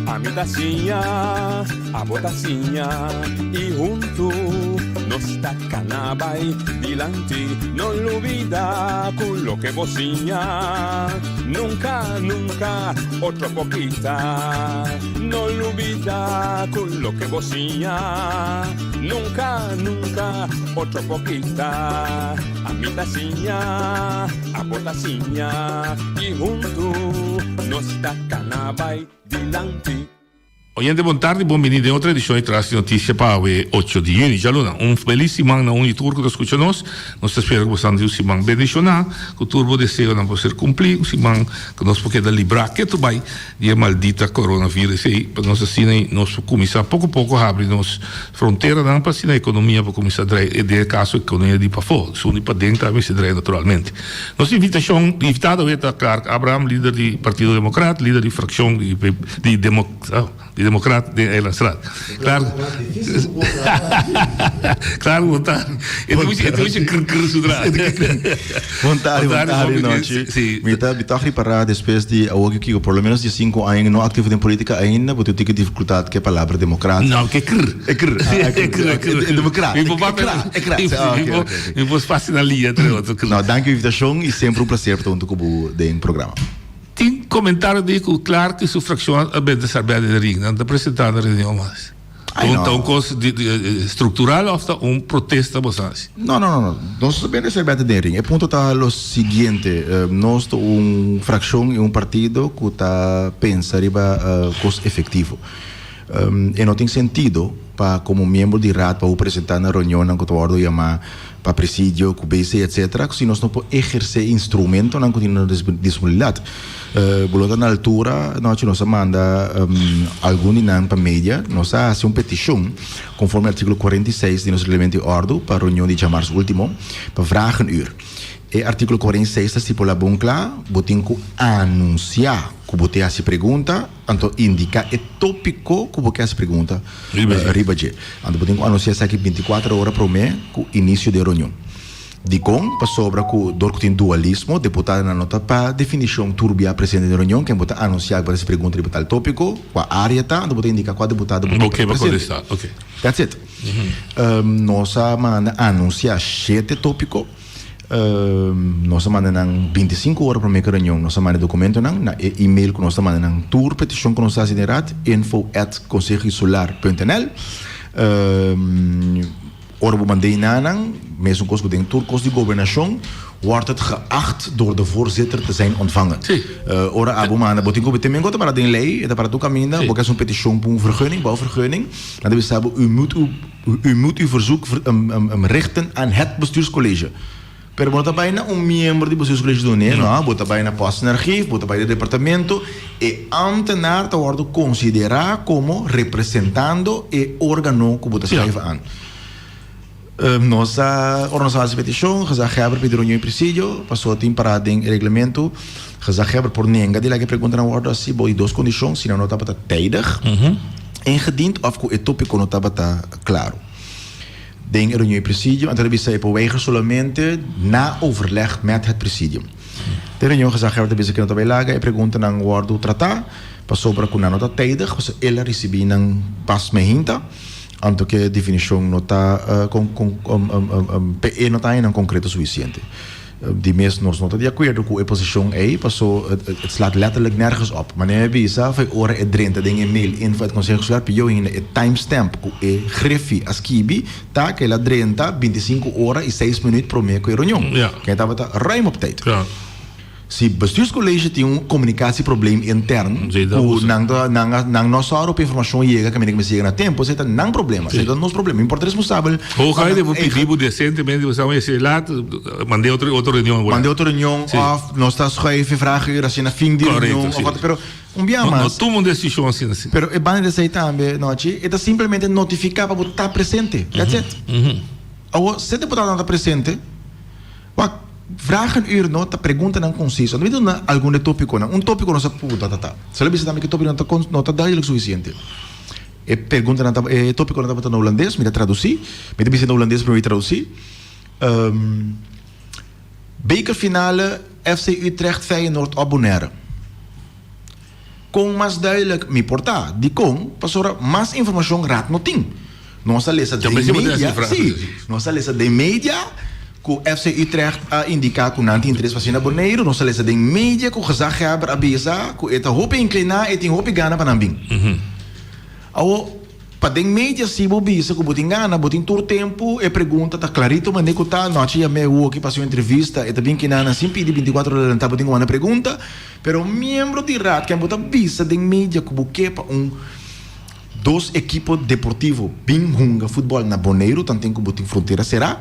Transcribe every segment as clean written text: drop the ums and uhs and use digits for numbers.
Ami ta siña, abo ta siña, i huntu nos ta kana bai dilanti. No lubida ku loke bo siña, nunka, nunka otro por kita. No lubida ku loke bo siña, nunka, nunka otro por kita. Ami ta siña, abo ta siña, i huntu nos ta kana bai dilanti. Oyente bon tardi, bon bini den otro edicion di Tras di Noticia pa awe ocho di juni. Djaluna, un feliz siman na un y tur cu ta scucha nos. Nos ta spera cu bo san di un siman bendiciona, cu tur bo deseonan por ser cumpli, un siman cu nos por keda libra ketu bai di e maldita coronavirus ey, pa nos asina nos por cuminsa poco poco habri nos fronteranan pa asina economia por cuminsa drai, den e caso economia di pafo, esun di paden tambe mester drai naturalmente. Nos invitacion, invitado awe ta Clark Abraham, lider di Partido Democrat, lider di fraccion di di di Democrat den Eilandstraat. Clark, Clark bon tardi. E ta mucho, e ta mucho kr kr su dra. Bon tardi, bon tardi, nochi. Sí. Mi ta, mi ta ripará despues di awor ki kiko, por lo menos di sinku aña no aktivo den polítika ainda, bo tin tiki difikultat ku e palabra demokrat. No, ke kr. E kr. Sí, e kr, e kr. E demokrat. Mi por E kra, e kra. Mi Ah, oké, por, oké, oké. mi por fásil na lia entre otro kr. No, danki invitashon i semper un plaser pa ta huntu ku bo den programa. Tin komentario di ku Clark i su frakshon a benta sarbè den ring. Nan ta presentá na reunion mas. Ai, no. Ta un kos struktural òf ta un protesta bo sa hasi? No, no, no, no. Nos ta benta sarbè den ring. E punto ta lo siguiente, nos ta un frakshon i un partido ku ta pensa riba kos efektivo. E no tin sentido pa komo miembro di Raad pa bo presentá na reunionnan ku ta wòrdu yamá pa presidio, ku BC etcetera, si nos no por ehersé e instrumentonan ku tin na nos disponibilidat. Bo lo ta na altura anochi nos a manda algun di nan pa media, nos a hasi un petishon konforme artíkulo 46 di nos reglamento di òrdu pa reunion di djamars último pa vragenuur. E artíkulo 46 ta stipulá bon kla, bo tin ku anunsiá ku bo te hasi pregunta, Anto indica e topico cu bo ke haci pregunta riba dje. Anto bo tin cu anuncia esaki binticuater ora prome cu inicio di e reunion. Dicon? Pasobra cu dor cu tin dualismo, deputadonan no ta pa definicion tur bia presente den e reunion. Ken bo ta anuncia cu bo ta haci pregunta riba tal topico, cua area ta, anto bo ta indica cua deputado bo ke pa ta presente. That's it. Nos a manda anuncia shete topico. Nos a manda nan bintisinko ora promé ku reunion. Nos a manda e dokumentonan na e email ku nos ta manda nan tur petishon ku nos ta hasi den Raad, info at konsehoinsular punt nl. Ora bo mand'é na nan, mesun kos ku den tur kos di gobernashon, wordt het geacht door de voorzitter te zijn ontvangen. Ora abo manda, bo tin ku te men ku ta para den lei, e ta para tur kaminda, bo ke hasi un petishon pa un vergunning, bouwvergunning, nan ta bisa bo u moet u. U moet uw verzoek richten aan het bestuurscollege. Pero bo no ta bai na un miembro di bestuurscollege dun'é, no. Bo ta bai na posten archief, bo ta bai den departamento. E ambtenaar ta wòrdu konsiderá komo representando e órgano ku bo ta skrijf aan. Nos a, ora nos a hasi petishon, gezaghebber pidi reunion i presidio, pasobra tin pará den e reglamento, gezaghebber por nenga di laga e preguntanan wòrdu hasi bou di dos kondishon, si nan no tabata tijdig. Ingediend of ku e tópiko no tabata klaro. Den e reunion e presidium a ta bisa e por weiger solamente na overleg met het presidium. Den reunion gezaghebber ta bisa ku e no ta bai laga e preguntanan wòrdu tratá pasobra ku nan no ta tijdig pasobra el a risibí nan pas mehinta anto ku e definishon no ta pe e no ta haña nan konkreto sufisiente. Di mes nos no ta di akuerdo ku e posishon ei, paso het slaat letterlijk nergens op. Manera mi bisa, for e ora e drenta den e mail info at Consejo Insular pidió hinda e timestamp ku e griffie a skibi ta ku el a drenta bintisinku ora i seis minuut promé ku e reunion. Ken tabata ruim op tijd. Si bestuurscollege tin un communicatieprobleem intern ku nan ta nan a nan no sòru pa informashon yega kaminda ku mester yega na tempu, esei ta nan problema, esei ta nos problema. Mi por ta responsabel pa Hoga nan debe pidi bo decentemente bo sa mester laat mand'é otro otro reunion. Mand'é otro reunion òf nos ta schuif e vragenuur asina fin di reunion òf wat pero un bia mas. No tuma un desishon asina si. Pero e banda di esei tambe Nochi e ta simplemente notifiká pa bo ta presente that's it. Awor si e deputadonan ta presente. Wak, vragenuur no ta preguntanan konsiso. Lo mi duna algun de topikonan. Un topiko nos a punta ta ta. Se lo bisa tambe ku e topiko no ta duidelijk sufisiente. E preguntanan ta, e topikonan tabata na hulandes, mi ta tradusí. Mi ta bisa na hulandes promé mi tradusí. Bekerfinale. FC Utrecht, Feyenoord òf Bonaire. Kon mas duidelijk mi por ta? Dikon? Pasobra mas informashon Raad no tin. Nos a lesa den media, sí, nos a lesa den media ku FC Utrecht a indiká ku nan tin interes pa asina Boneiru. Nos a lesa den media ku gezaghebber a bisa ku e ta hopi inkliná, e tin hopi gana pa nan bin. Awor, pa den media si bo bisa ku bo tin gana, bo tin tur tempu, e pregunta ta klarito manera ku ta, nochi yam'é awoki pa hasi un entrevista, e ta bin kinan sin pidi bintikuater ora adelantá bo tin ku manda pregunta. Pero un miembro di Raad ken bo ta bisa den media ku bo ke pa un dos ekipo deportivo bin hunga futbòl na Boneiru tanten ku bo tin frontera será,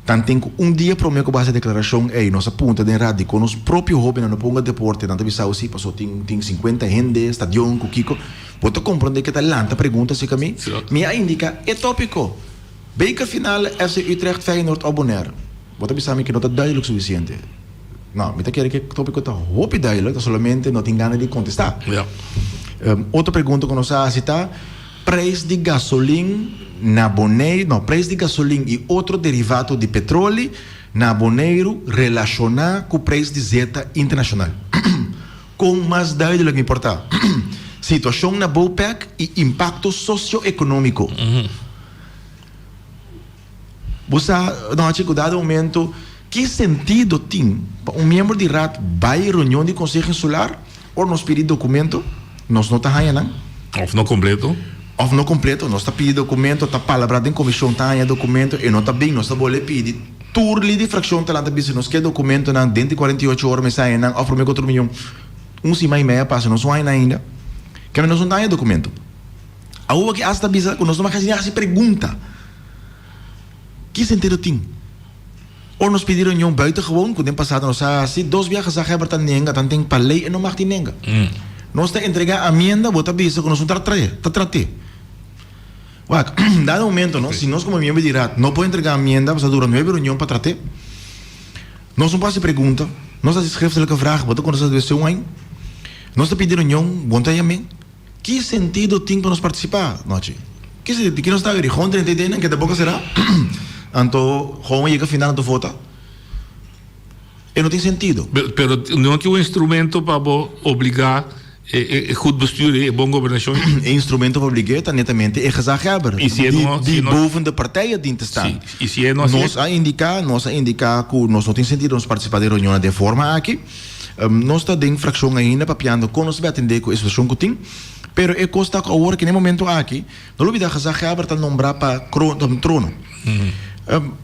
tanten ku un dia promé ku bo hasi e deklarashon ei nos a punta den Raad dikon nos propio hóbennan no por hunga deporte nan ta bisa bo si pasobra tin tin sinkuenta hende stadion ku kiko. Bo ta komprondé ke ta lanta pregunta aserka mi? Mi a indiká e tópiko, Bekerfinale FC Utrecht Feyenoord òf Bonaire. Bo ta bisa mi ke no ta duidelijk sufisiente. No, mi ta kere ku e tópiko ta hopi duidelijk, ta solamente no tin gana di kontestá. Ja. Otro pregunta ku nos a hasi ta, Prijs di gasolin na Boneiru, no, prijs di gasolin i otro derivato di petroli na Boneiru relashoná ku prijs di zeta internashonal. Kon mas duidelijk mi por ta? Situashon na Bopec i impakto sosioekonómiko. Bo sa, Nochi, ku dado momento ki sentido tin pa un miembro di Raad bai reunion di Konseho Insular ora nos pidi dokumento, nos no ta haña nan? Òf no kompleto. Òf no kompleto. Nos ta pidi dokumento, ta palabrá den komishon ta haña dokumento, e no ta bin. Nos ta bolbe pidi. Tur lider di frakshon ta lanta bisa nos ke dokumentonan denter di 48 ora mester haña nan òf promé ku otro reunion. Un siman i mei a pasa, nos no haña nan ainda. Kende nos no ta haña dokumento. Awor aki asta ta bisa ku nos no mag hasi pregunta. Ki sentido tin? Ora nos pidi reunion buitengewoon, ku den pasado nos a hasi, dos bia gezaghebber ta nenga, tan tin pa lei e no mag di nenga. Nos ta entregá amienda, bo ta bisa ku nos no ta trae, ta trat'é. Wak, dado momento no, si nos komo miembro di Raad no por entregá amienda, pasobra dura nuebe reunion pa trat'é, nos no por hasi pregunta, nos ta hasi schriftelijke vragen, bo ta kontestá despues un aña. Nos ta pidi reunion, bo no ta yam'é. Ki sentido tin pa nos partisipá nochi? Ki sentido? Di ki nos ta agri? Gewoon 33 nan keda boka será? Anto gewoon yega final anto vota? E no tin sentido. Pero no tin un instrumento pa bo obligá e goed bestuur, e bon gobernashon? E instrumento pa oblig'é ta netamente e gezaghebber I si e no, di boven de partijen dient te staan. Si, i si e no hasié? Nos a indiká, nos a indiká ku nos no tin sentido nos partisipá den reunionnan den forma aki. Nos ta den frakshon ainda papiando kon nos ta bai atendé ku e situashon ku tin, pero e kos ta ku awor aki na e momento aki, no lo bida gezaghebber ta nombrá pa trono.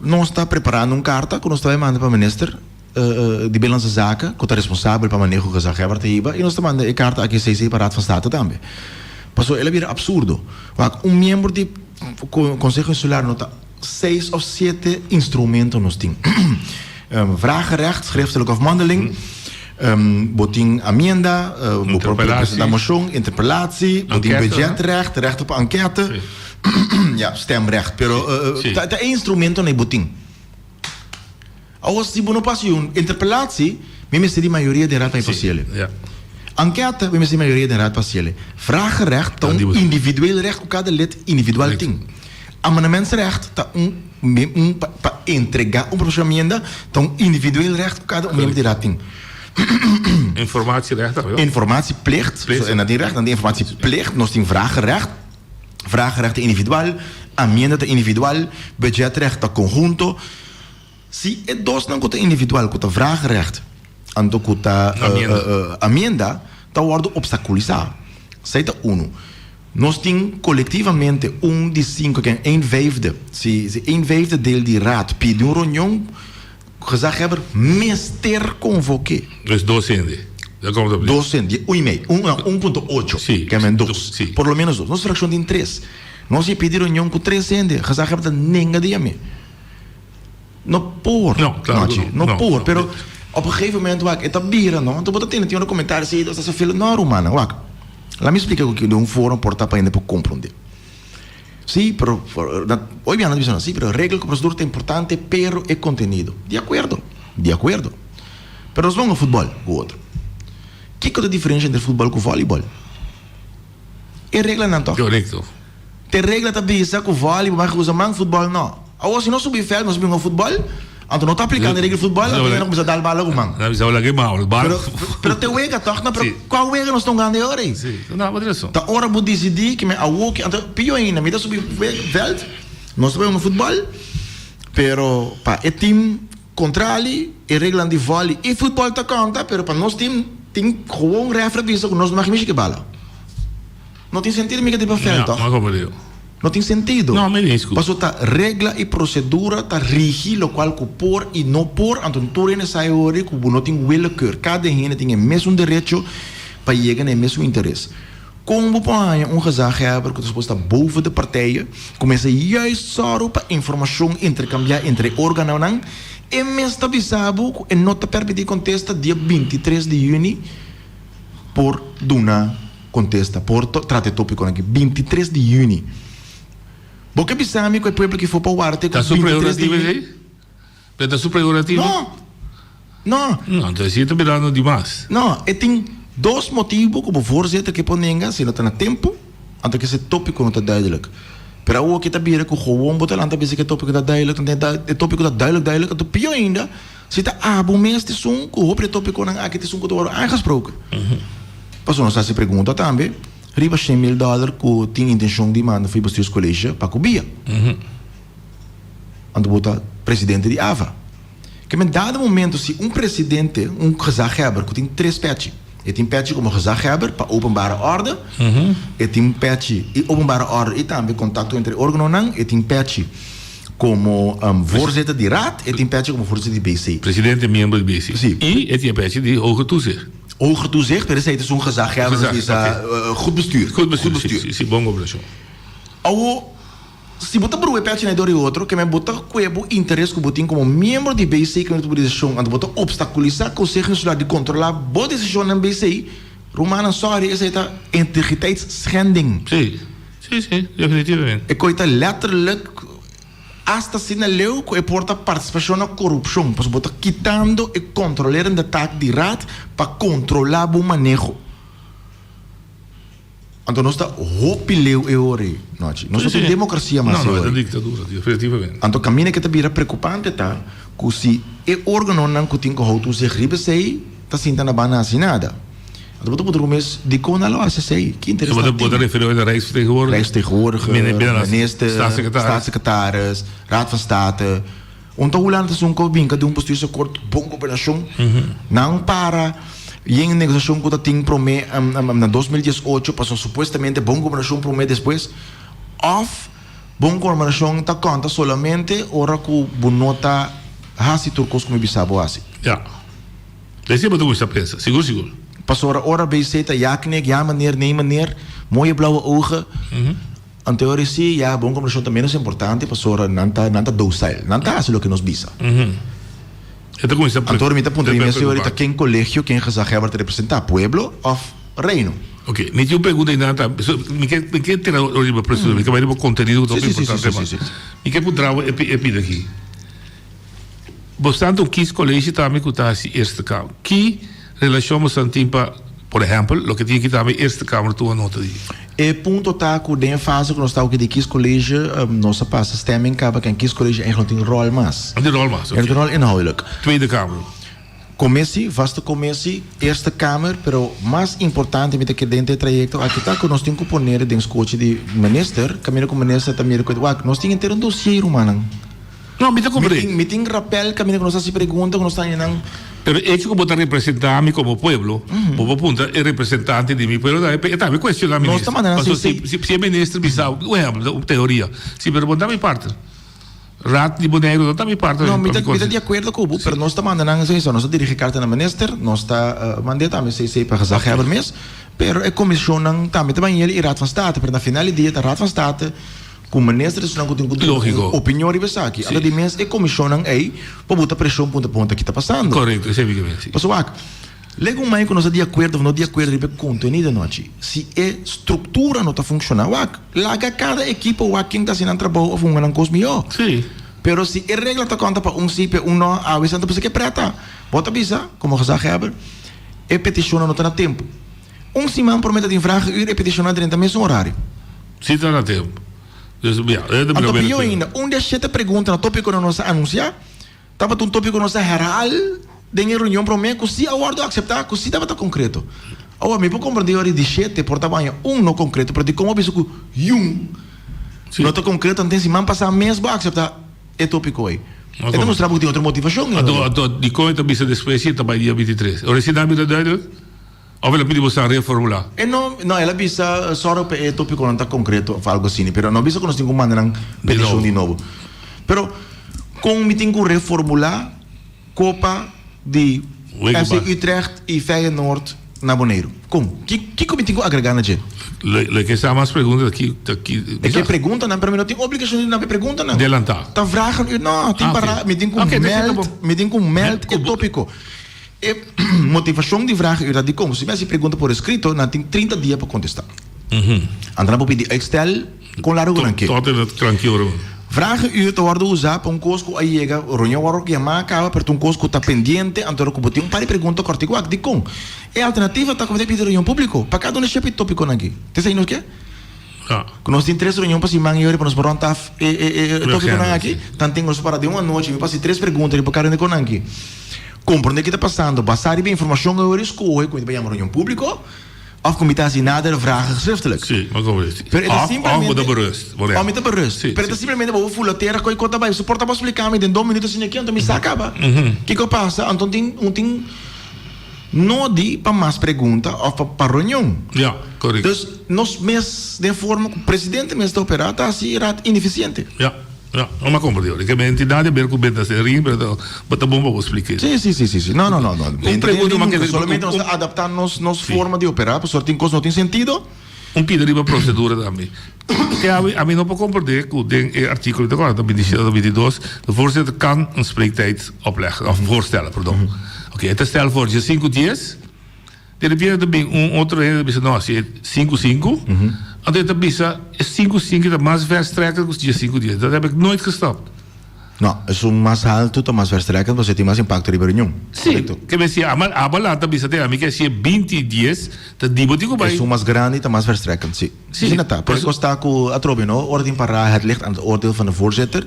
Nos ta preparando un karta ku nos ta bai manda pa minister di Binnenlandse Zaken ku ta responsabel pa maneho ku gezaghebber ta hiba i nos ta manda e karta aki CC pa Raad van State tambe. Pasobra el a bira apsurdo. Wak, un miembro di Konseho Insular no ta. Seis of siete instrumento nos tin. Vragenrecht, schriftelijk of mondeling. Bo tin amienda, bo por presenta mocion, interpelatie, bo tin budgetrecht, recht op enquête. Ja, stemrecht. Pero ta e instrumentonan bo tin. Awor si bo no pasa un interpelatie, mi mester di mayoria den raad pa mi pasiele. Enquête, mi mester di mayoria den raad pa pasiele. Vragenrecht ta un individueel recht ku kada lid individual tin. Amendementsrecht ta un un pa entrega un proposishon amienda ta un individueel recht ku kada un miembro di raad tin. Informatierecht tambe, no? Informatieplicht, so nan tin recht, nan tin informatieplicht, nos tin vragenrecht. Vragenrecht ta individual, amienda ta individual, budgetrecht ta konhunto. Si e dosnan ku ta individual, ku ta vraagrecht anto ku ta amienda, ta wòrdu opstakulisá. Esei ta unu. Nos tin kolektivamente un di sinku, ken een vijfde, si si een vijfde deel di raad pidi un reunion, gezaghebber mester konvok'é. Dus dos hende. Dat komt op neer. Dos hende, un i mei, un, no, un punto ocho, ken men dos. Por lo menos dos. Nos frakshon tin tres. Nos a pidi reunion ku tres hende, gezaghebber ta nenga di yam'é. No por. No, claro ku no. No por, pero op een gegeven moment wak e ta bira no, anto bo ta tende tin ora comentario si ta zoveel, no rumannan wak laat mi splika ku den un forma por ta pa hende por komprondé. Si, pero hoy mi anda bisa no, si pero regla ku procedura ta importante pero e contenido, di akuerdo, di akuerdo, pero nos ponga futbol ku otro, kiko ta diferensha entre futbol ku volleyball? E reglanan tòg. Korekto. Te regla ta bisa ku vòlei bo mag usa man, futbòl no. Awor si nos subi vèlt nos bin hunga futbòl, Anto no ta aplicando e regla di futbal, anto nan a cuminsa dal bala cu man. Nan a bisa wala ke mal, bala. Pero, pero te wega toch? No, pero Sí. cua wega nos ta hungando e ora ei? Sí, no, bo tin razon. Ta ora bo dicidi cu mi awoki, anto pio ainda, mi ta subi veld, nos ta bay hunga futbal, pero pa e team contrali e reglanan di volley y futbal ta conta, pero pa nos team tin gewoon refri a bisa cu nos no mag mishi cu e bala. No tin sentido mi ke riba veld toch? No, ma No tin sentido. No, mi discu. Paso ta regla y procedura ta rigi locual cu por y no por, anto tur hende sa e ora cu bo no tin willekeur. Cada hende tin e mesun derecho pa yega na e mesun interes. Con bo por haña un gezaghebber cu ta supuesto ta boven de partijen, cu mester juist sòru pa informacion intercambia entre e organonan, e mes ta bisa bo cu e no ta permiti contesta dia 23 di juni por duna Kontesta, Por trata e tópikonan aki. 23 di yüni. Bo ke bisa mi ku e pueblo ki for pa warda te ku Ta su 23 di prerogativa yüni? esei? Pero ta su prerogativa? No! No! No, entonces si e ta birando dimas. No, e tin dos motibu ku bo voorzitter ke por nenga, si no ta na tempu, anto ke se tópiko no ta duidelijk. Pero awor ke ta bira ku gewoon bo ta lanta bisa ku e tópiko ta duidelijk, anto e tópiko ta duidelijk duidelijk, anto pió ainda, Si ta abo mes ta esun ku hopi di e topikonan aki ta esun ku ta wòrdu aangesproken. Pasobra nos ta hasi pregunta tambe riba 100.000 dòler ku tin intenshon di manda for di bestuurscollege pa ku bia. Anto bo ta presidente di AVA. Ke men dado momento si un presidente, un gezaghebber ku tin tres pèchi, e tin pèchi komo gezaghebber pa openbare orde, e tin pèchi i openbare orde i tambe kontakto entre organonan, e tin pèchi Como voorzitter di raad, e tin petje como voorzitter di BC. Presidente miembro di BC. Si. Y e tin e petje di hoger toezicht. Hoger toezicht, pero esey ta esun gezaghebber Gezag, di sa oké. goed bestuur. Goed bestuur, si, si, si, bon gobernacion. Awo, si bo ta brua e petjenan dor e otro, ke men bo ta kue bo interes ku bo tin como miembro di BC ku bo desishon, anto bo ta obstaculisa Conseho Insular di controla bo desishonnan BC, rumannan sorry, esey ta integriteitsschending. Si. Sí, sí, definitivamente. E koe ta letterlijk hasta asina leu ku e por ta partisipashon na korupshon, pasobra bo ta kitando e kontrolerende taak di Raad pa kontrolá bo maneho. Anto nos ta hopi leu e ora ei, Nochi. Nos no tin demokrasia mas No, e no, e ora ta ei. diktadura, definitivamente. Anto kaminda ke ta bira preokupante ta ku si e organonan ku tin ku hou toezicht riba esei ta sinta na banda hasi nada. Anto bo ta puntra bo mes, dikon nan lo hasi esei? Ki interes nan Bo ta tin? referí na Rijksvertegenwoordiger? Rijksvertegenwoordiger, minister, Staatssecretaris. staatssecretaris, Raad van State. Un ta Hulanda ta esun ku a binka den un bestuursakkoord bon gobernashon. Nan para yen negosiashon ku ta tin promé na 2018 pasobra supuestamente bon gobernashon promé despues. Òf bon gobernashon ta konta solamente ora ku bo no ta hasi tur kos ku mi bisa bo hasi. Ya. Esei bo ta cuminsa pensa, sigur sigur. Pasobra ora BC ta ja knik, ja meneer, nee meneer, mooie blauwe ogen. Anto e ora si, ja, bon combinacion ta menos importante pasobra nan ta, nan ta docile. Nan ta haci loke nos bisa. E ta cuminsa Anto ora mi ta puntra mi mes e ora ta ken colegio, ken gezaghebber ta representa, pueblo of reino? Ok, mi tin un pregunta einan ta, mi ke, mi ke tira riba procedura, mi ke bai riba contenido cu ta hopi importante mas. Mi ke puntra bo e pida aki. Bosnan ta un kiescollege tambe cu ta haci Eerste Kamer. Ki relacion bosnan tin pa, por ehempel, loke tin aki tambe Eerste Kamer tuma nota di? E punto ta cu den e fase cu nos ta aki di kiescollege, nos a pasa stemming caba cu en kiescollege eigenlijk no tin rol mas. No tin rol mas, oké. No tin rol inhoudelijk. Tweede Kamer. Commissie, vaste commissie, Eerste Kamer, pero mas importante mi ta kere den e trayecto aki ta cu nos tin cu pone den scochi di minister, caminda cu minister ta mira cu wak, nos tin henter un dossier rumannan. No, mi ta comprende. Mi tin, mi tin rapel caminda cu nos ta haci pregunta cu nos ta haña nan. Pero hecho cu bo ta representa mi como pueblo, bo por puntra e representante di mi pueblo tambe, e tambe cuestiona Nos minister. ta manda nan Pasobra si, si, si e minister bisa, un ehempel, un teoria, si pero bo no ta mi parte. Raad di Boneiru no ta mi parte. No, mi ta, mi ta di acuerdo cu bo, pero nos ta manda nan esei, nos ta dirigi carta na minister, nos ta mand'e tambe esei pa gezaghebber mes, pero e comisionnan tambe ta bañ'el y Raad van State, pero na final di dia ta Raad van State cu minister esunnan cu tin cu duna un opinion riba esaki. Anto di mes e comisionnan ei por buta presion punta punta ki ta pasando. Correcto, esei mi ke mester. Pasobra wak, lek un mai cu nos ta di acuerdo of no di acuerdo riba e contenido anochi, si e structura no ta funciona, wak, laga cada ekipo wak ken ta haci nan trabou of hunga nan cos miho. Sí. Pero si e regla ta conta pa un si, pa un no, awe esnan ta bisa ke preta. Bo ta bisa, como gezaghebber, e peticionnan no ta na tempo. Un siman prome ta tin vragenuur, e peticionnan drenta mesun horario. Si ta na tempo. Dus, ja, e ta Anto pio ainda, un di e shete pregunta na topiconan nos a anuncia. Tabata un tópiko nos a herhaal den e reunion promé ku sí a wòrdu akseptá, ku sí tabata konkreto. Awor, mi por komprendé ora di shete por ta baña un no konkreto, pero dikon bo a bisa ku yun no ta konkreto? Anto den siman pasá mes bo a akseptá e tópiko ei. E ta mustra bo ku tin otro motivashon. Anto, anto dikon e ta bisa despues si e ta bai dia bintitres? Ora esei nan a bira duidelijk? Of el a pidi boso a reformulá? E no, no, el a bisa sòru pa e tópikonan ta konkreto òf algu asina, pero no a bisa ku nos tin ku manda nan petishon di nobo. Pero kon mi tin ku reformulá kopa di FC Utrecht i Feyenoord na Boneiru? Kon? Ki kiko mi tin ku agregá na dje? Lo ke sa mas pregunta ta ki ta ki. E ke preguntanan, pero mi no tin obligashon di duna e preguntanan. Delantá. Ta vragen u, no, tin para, mi tin ku mèld, mi tin ku mèld e tópiko. E motivashon di vraag u ta dikon? Si mi hasi pregunta por eskrito, nan tin 30 dia pa kontestá. Anto nan por pidi uitstel kon largu ku nan ke. Tot en het kranki ora. Vraag u ta wòrdu usá pa un kos ku a yega, reunion wòrdu yamá kaba, pero ta un kos ku ta pendiente, anto ku bo tin un par di pregunta kòrtiku wak dikon. E alternativa ta ku bo ta pidi reunion públiko pa kada un di shep e tópikonan aki. Ta esei nos ke? Ku nos tin tres reunion pa siman i ora pa nos por rònt af e e tópikonan aki, tanten nos para den un anochi mi por hasi tres pregunta riba kada un di konan aki. Komprondé ki ta pasando basá riba e informashon ku e skohe ku mi ta bai yama reunion públiko òf ku mi ta hasi nader vragen schriftelijk. Sí, mi a komprendé. Pero e ta simplemente. Òf bo ta berust. Òf mi ta berust. Sí, Pero e ta simplemente bo fula tera ku e kos ta bai. Soporta bo splika mi den dos minuto asina aki anto mi sa kaba. Kiko a pasa anto tin un tin nodi pa mas pregunta òf pa pa reunion. Ja, korekto. Dus nos mes den forma ku presidente mes ta operá ta hasi raad inefisiente. Ja. No, no m'a comprende ora. Ke mi entidad di ber ku benta se rin, pero bo ta bon pa bo splike. Sí, sí, sí, sí, sí. No, no, no, no. Un pregunta m'a keda. Solamente nos ta adapta nos, nos forma di opera, pasobra tin kos no tin sentido. Un pida riba procedura tambe. Ke ami, ami no por comprende ku den e artíkulo, ta kòrda, binti o bintidos, de voorzitter kan een spreektijd opleggen, of voorstellen, perdon. Oké, e ta stel voor dje sinku dies. De repente ta bin un otro hende ta bisa no si e sinku sinku, anto e ta bisa e sinku sinku ta mas verstrekkend ku dje sinku dies. Dat heb ik nooit gesnapt. No, esun mas haltu ta mas verstrekkend pasobra e tin mas impakto riba reunion. Si, Korekto. ke men si aba aba lata bisa te ami ke si e binti dies ta di bo tin ku bai. Esun mas grandi ta mas verstrekkend, si. Si. Asina ta. Por e kos ta ku atrobe no, ora tin para het ligt aan het oordeel van de voorzitter.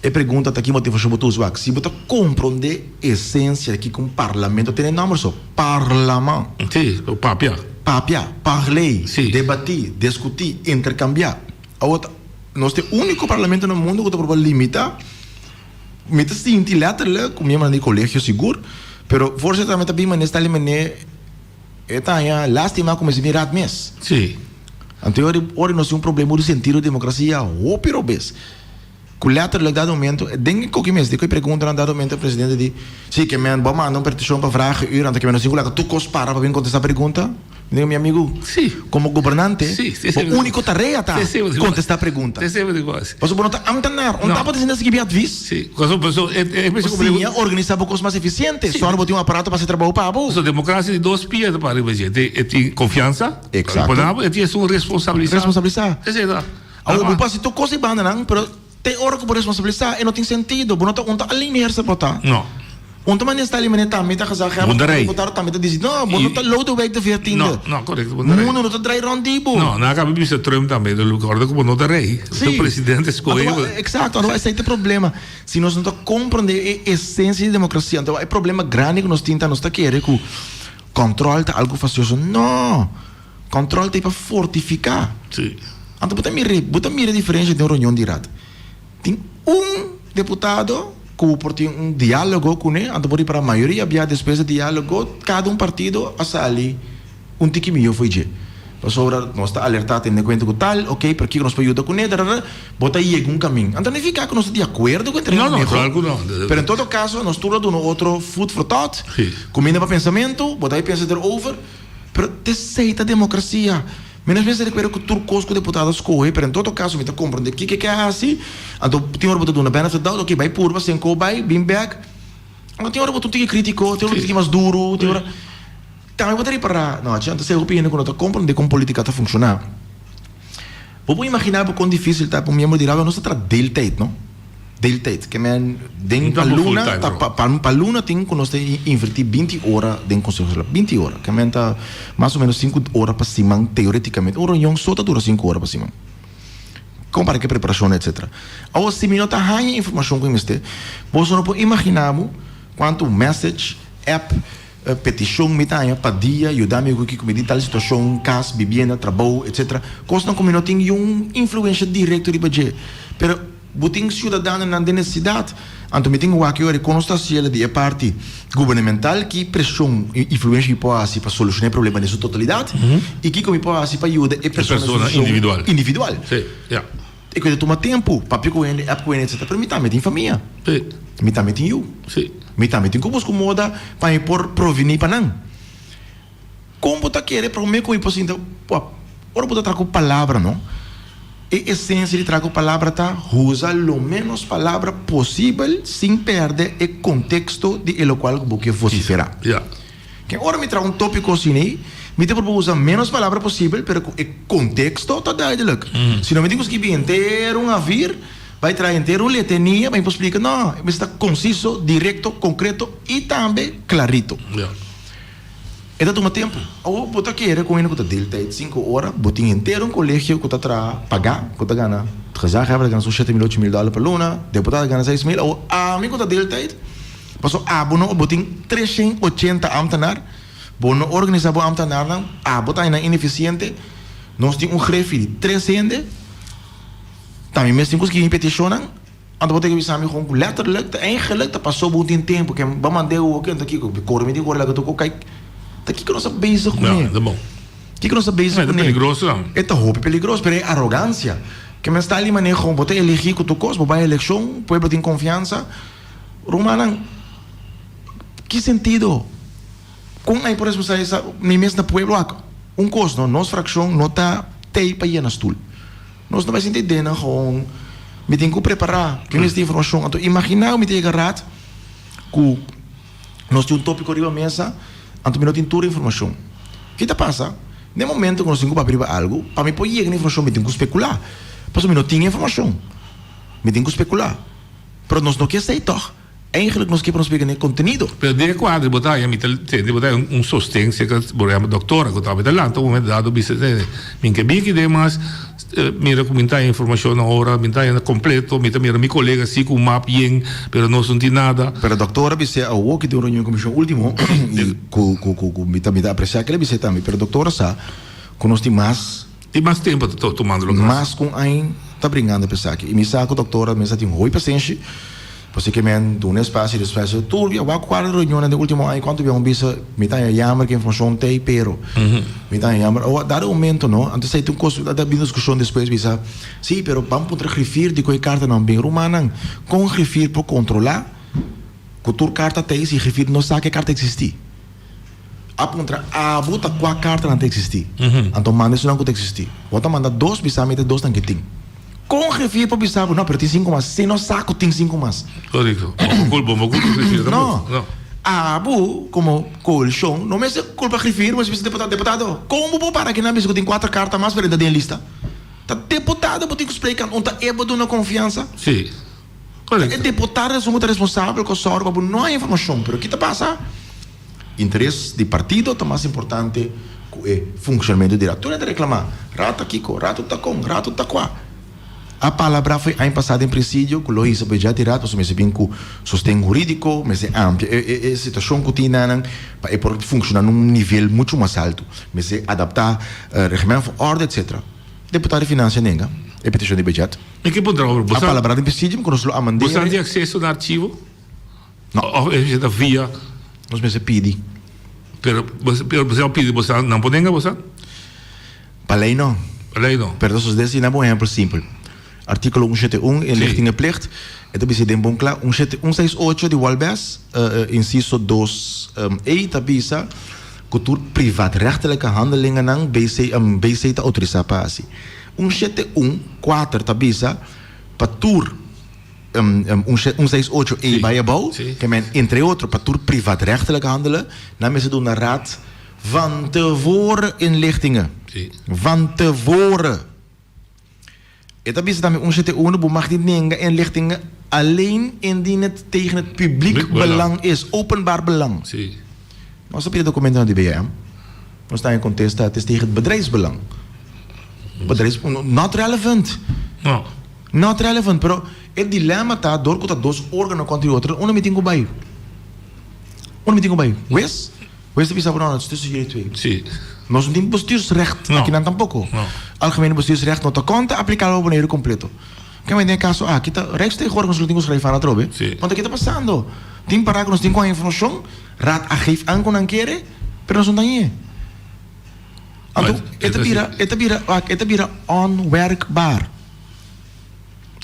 E pregunta ta ki motivashon bo ta usa wak? Si bo ta komprondé esensia di kiko un parlamento tene nòmber so, parlament. Sí, pa papia. Papia, parley, Sí. debatí, diskutí, interkambiá. Awor ta nos ta e úniko parlamento na mundu ku ta proba limitá. Mi ta sinti lèterlik ku mi a manda di kolegio sigur, pero voorzitter tambe ta bin manera sta manera e ta haña lástima ku mester bin raad mes. Sí. Anto e ora ora nos tin un problema di sentido di demokrasia hopi robes. Ku letterlijk dado momento, den e koki mes, di ku e preguntanan dado momento e presidente di, si ke men bo a manda un petishon pa vragen uur, anto ke men no sin ku laga tur kos para pa bin kontestá pregunta? Mi digo, mi amigu, Sí. komo gobernante, Sí, sí, bo sí. úniko tarea ta Sí, sí, sí. kontestá pregunta. Sí, sí, sí. Pasobra bo no ta ambtenaar, un No. tabata sinta skibi advis. Sí, paso, paso, e, e, e, Bo siña organisá bo kos mas efisiente, Sí. sòru bo tin un aparato pa hasi trabou pa bo. So democracia di dos pia ta para riba dje. E, e tin confiansa. Exacto. Pone abo, e tin esun responsabilisá. Responsabilisá. Esei ta. Awor bo por hasi tur kos di bandanan, pero te ora ku bo responsabilisá e no tin sentido. Bo no ta un ta aleenheerser bo ta. No. Un ta manera sta manera tambe ta gezaghebber, Bo ta rei. bo ta tambe ta disi, no, bo no ta Lodewijk de veertiende. No, no, korekto, bo no ta rei. Mundo no ta drai rònt di bo. No, nan a kaba bisa Trump tambe, rekorda ku bo no ta rei. Sí. E presidente skohe. Anto, eksakto, anto esei ta e problema. Si nos no ta komprondé e esensia di demokrasia, anto e problema grandi ku nos tin ta nos ta kere ku kòntròl ta algu fastioso. No! Control ta e pa fortifica. Sí. Anto bo ta mira, bo ta mira diferencia den un reunion di raad. Tin un deputado cu por tin un dialogo cune, anto bo ripara mayoria bia despues di dialogo cada un partido a sali un tiki miyo fo'i dje. Pasobra nos ta alerta tene cuenta cu tal, ok, pero kico nos por yuda cune, tarara, bo ta yega un camin. Anto no nifica cu nos ta di acuerdo cu e No, no, maneho, claro cu no. pero en todo caso nos tur a duna otro food for thought, Sí. cuminda pa pensamento, bo ta pensa erover. Pero t'esei ta demokrasia. Mi no mester rekuerda ku tur kos ku deputado skohe, pero en todo kaso mi ta komprondé kiko e ke hasi. Anto tin ora bo ta duna benefit of doubt, oke bai purba, senko bai, bin bèk. Anto tin ora bo ta un tiki kritiko, tin ora bo ta un tiki mas duru, tin ora. Tambe bo ta ripará, no, achi anto esei hopi hende ku no ta komprondé kon politika ta funshoná. Bo por imaginá bo kon difísil ta pa un miembro di Raad, nos ta traha deeltijd, no? Deeltijd, ke men den pa luna ta pa luna tin ku nos ta invertí binti ora den Konseho Escolar, binti ora, ke men ta mas o menos sinku ora pa siman teoretikamente, un reunion so ta dura sinku ora pa siman. Kon para ku e preparashon etcetera. Awor si mi no ta haña informashon ku mi mester, boso no por imaginá bo kuantu message, app, petishon mi ta haña pa dia, yuda mi ku kiko mi tin tal situashon, kas, bibienda, trabou, etcetera. Kosnan ku mi no tin yun influensha direkto riba dje. Pero bo tin siudadanonan den nesesidat, anto mi tin ku wak e ora kon nos ta hasiel di e parti gubernamental, ki preshon i influensha mi por hasi pa solushoná e problema den su totalidat i kiko mi por hasi pa yuda e persona su situashon individual. E ku ta tuma tempu, papia ku hende, app ku hende, etcetera. Pero mi tambe tin famia. Mi tambe tin yu. Mi tambe tin ku buska un moda pa mi por provení pa nan. Kon bo ta kere promé ku mi por sinta Ora bo ta traha ku palabra no, e esensia di traha ku palabra ta usa lo ménos palabra posibel sin pèrdè e konteksto di e lokual ku bo ke vosiferá. Ke ora mi traha un tópiko asina ei, mi ta proba usa ménos palabra posibel pero ku e konteksto ta duidelijk. Si no mi tin ku skibi henter un avir, bai traha henter un letenia pa mi por splika. No, mester ta konsiso, direkto, konkreto i tambe klarito. E ta tuma tempu. Awor bo ta kere ku hende ku ta deeltijd sinku ora, bo tin henter un kolegio ku ta traha pagá, ku ta gana, gezaghebber ta gana su shete mil, ocho mil dòler pa luna, deputado ta gana seis mil, awor ami ku ta deeltijd, pasobra abo no, bo tin treshen ochenta ambtenaar, bo no organisá bo ambtenaarnan, abo ta hainan inefisiente, nos tin un grefi di tres hende, ta mi mes tin ku skibi mi petishonnan. Anto bo ta bisa mi kon ku letterlijk ta eigenlijk ta paso bo tin tempu ke bo manda e oki anto kiko mi kore mi tin kore laga tur kay ta kiko nos ta bezig kuné Ja, ta bon. Kiko nos ta bezig E ta kuné peligroso dan. E ta hopi peligroso pero e arogansia ke men sta li maneho bo ta elegi ku tur kos bo bai elekshon pueblo tin konfiansa rumannan ki sentido kon ai por responsabilisa mi mes na pueblo ak un kos no nos frakshon no ta tei pa yena stul. Nos no bai sinti den nan gewoon mi tin ku prepará, mi mester informashon. Anto imaginá ku mi ta yega rat ku nos tin un tópiko riba mesa, anto mi no tin tur informashon. Ki ta pasa? Den momento ku nos tin ku papia riba algu, pa mi por yega na informashon mi tin ku spekulá. Pasobra mi no tin e informashon. Mi tin ku spekulá. Pero nos no ke esei tòg. Eigenlijk nos ke pa nos pega n'e kontenido. Pero den e kuadro bo ta haña, mi ta tende bo ta haña un sosten serka por ehempel doktora ku ta ta lanta un momento dado bisa tende mi ke bin aki den mas mira ku mi ta haña informashon na ora mi ta haña kompleto mi ta mira mi kolega si ku un map yen pero nos no tin nada. Pero doktora bis'é awo ki tin un reunion komishon ultimo i ku ku ku mi ta mi ta apresia kila bis'é tambe pero doktora sa ku nos tin mas Tin mas tempo ta tumando lo Mas ku un aña ta bringando pa esaki i mi sa ku doktora mester tin hopi pasenshi. Pasobra ke men duna espasio i despues tur bia wak kual reunionnan den ultimo aña kuantu bia un bisa mi ta haña yamber ke informashon t'ei pero mi ta haña yamber awa dado momento no anto esei ta un kos ta bin diskushon despues bisa si pero ban puntra griffier dikon e kartanan bin rumannan kon griffier por kontrola ku tur karta t'ei si griffier no sa ke karta eksistí. A puntra abo ta kua kartanan ta eksistí. Anto manda esunnan ku ta eksistí. Bo ta manda dos bisa mi ta e dosnan ke tin. Kon griffier por bisa bo, no, pero tin sinku mas. Si no sa ku tin sinku mas. Korekto. Bo por kulpa, bo por kulpa griffier tampoco. No. Abo komo koalishon no mester kulpa griffier, bo mester bisa deputado, deputado, kon bo por para kinan bisa ku tin kuater karta mas pero e ta den e lista? Ta deputado bo tin ku spreek an, un ta e bo duna konfiansa? Sí. Korekto. E deputado esun ku ta responsabel ku a sòru pa bo no haña informashon, pero ki ta pasa? Interes di partido ta mas importante ku e funshonamentu di rat. Tur hende ta reklamá, rat ta kiko, rat ta kon, rat ta kua. A palabrá fo'i aña pasá den presidio ku lo hisa budget di rat pasobra mester bin ku sosten hurídiko, mester amplia e situashon ku tin nan pa e por funshoná na un nivel muchu mas altu. Mester adaptá reglement van orde etcetera. Deputado di Finansia nenga e petishon di budget. Mi ke puntra bo, A palabrá den presidium ku nos lo amand'é. Bo sa di akseso na archivo? No. Of e mester ta via. Nos mester pidi. Pero pero bo sa pidi bo sa nan por nenga bo sa? Pa ley no. Pa ley no. Pero ta sosode asina bo ehempel simpel. Artíkulo un shete un inlichtingenplicht e ta bisa den bon kla un shete un seis ocho di Wolbes insiso dos e ta bisa ku tur privaatrechtelijke handelingennan BC BC ta outorisá pa hasi. Un shete un kuater ta bisa pa tur Un seis ocho e bai abou, ke men entre otro pa tur privaatrechtelijk handelen, nan mester duna raad van tevoren inlichtingen. Van tevoren. E ta bisa tambe un shete uno, bo mag di nenga inlichtingen alleen indien het tegen het publiek belang is, openbaar belang. Nos ta pidi documentonan di BM. Nos ta haña contesta, het is tegen het bedrijfsbelang. Bedrijfs, not relevant. No. Not relevant, pero e dilema ta dor ku ta dos organo kontra di otro, unda mi tin ku bai? Unda mi tin ku bai? Wes? Wes ta bisa bo no, no, het is tussen jullie twee. Si. Nos no tin bestuursrecht No. akinan tampoko. No. Algemene bestuursrecht no ta konta aplikabel pa Boneiru kompleto. Kende den e kaso aki ta Rijksvertegenwoordiger nos lo tin ku schrijf aan atrobe. Si. Want ke ta pasando? Tin para ku nos tin ku haña informashon, Raad a geef aan ku nan kere, pero nos no ta hañ'é. Anto e ta bira, e ta bira, wak, e ta bira onwerkbaar.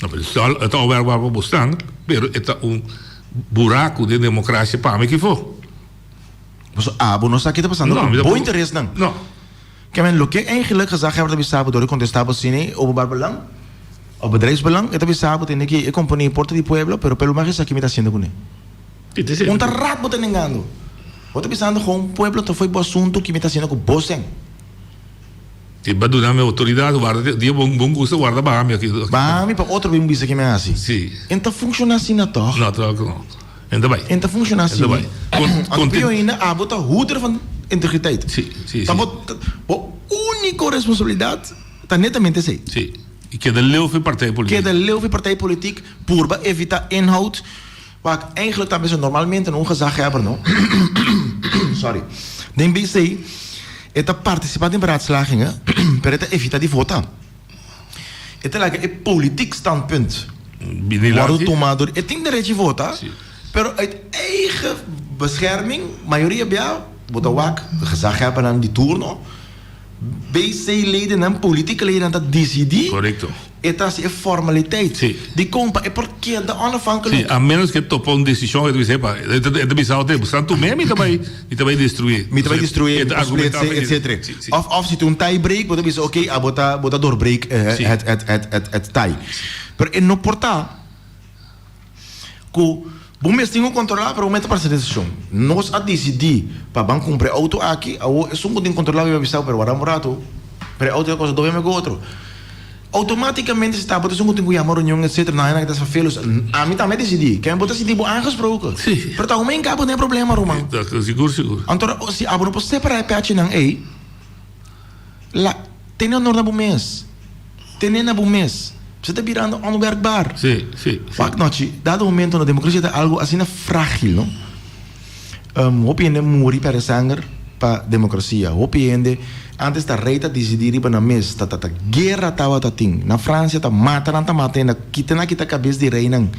No, pero e ta onwerkbaar pa bosnan, pero e ta un buraku den demokrasia pa mi kifo. Pasobra abo no sa ke ta pasando No, ku mi ta bo por- interesnan. No. Ke men loke eigenlijk gezaghebber ta bisa bo dor di kontestá bo asina openbaar belang of bedrijfsbelang, e ta bisa bo tende ki e kompania por ta di pueblo, pero pueblo mag esaki mi ta hasiendo kuné. Un ta rat bo ta nengando. Bo ta bisando gewoon pueblo ta fo'i bo asunto ki mi ta haciendo cu bo sen. Si bo a duna mi autoridad warda dia bo bon gusta warda baha mi aki. Baha mi pa otro bin bisa ki mi a haci. Si. En ta funciona asina toch? No toch no. En ta bay. En ta funciona asina. En ta bay. Anto pio ainda abo ta hoeder van integriteit. Si, si, si. Ta bo bo unico responsabilidad ta netamente esey. Si. Y keda leu fi partij politiek. Keda leu fi partij politiek purba evita inhoud. Wak, eigenlijk ta mester normalmente un gezaghebber no, sorry, den BC e ta participa den beraadslagingen, pero e ta evita di vota. E ta laga e politiek standpunt wordo tuma door, e tin derecho di vota, pero uit eigen bescherming, mayoria bia bo ta wak gezaghebbernan di turno, BC-ledennan, politieke ledennan ta disidí. Korekto. E ta hasi e formaliteit. Sí. Dikon? Pa e por keda onafhankelijk. Sí, a menos ke topa un desishon, e ta bisa, epa, e ta e ta bisa otro, santu me mi ta bai, mi ta bai destruí. Mi ta bai destruí, E mi ta ta argumentá splitse, pa etcetera. Sí, sí. Òf, òf si tin un tie break, bo ta bisa, oké, abo ta, bo ta doorbreek Sí. het, het, het, het, het tie. Pero e no por ta. Ku bo mes tin ku kontrolá pero bo mes ta parse desishon. Nos a disidí pa ban kumpra e outo aki, awor esun ku tin kontrolá bo a bisa pero wara un ratu, pero e outo ta kosta dos meme ku otro. Outomátikamente si ta bo ta esun ku tin ku yama reunion etcetera nan hende ta vervelus. Ami tambe a disidí, ken bo ta sinti bo aangesproken. Pero ta un ka bo tin e problema ruman. Sigur sigur. Anto si abo no por separá e pechinan ei. La, tene honor na bo mes. Tene na bo mes. Bo ta birando onwerkbaar. Sí, sí, sí. Wak nochi, dado momento no, demokrasia ta algo asina frágil, no? Um, hopi hende muri perde sanger pa demokrasia. Hopi hende, antes ta rei ta disidí riba nan mes, ta, ta, ta guera tabata tin. Na Fransia ta mata nan ta mata hende, kita nan kita kabes di reinan.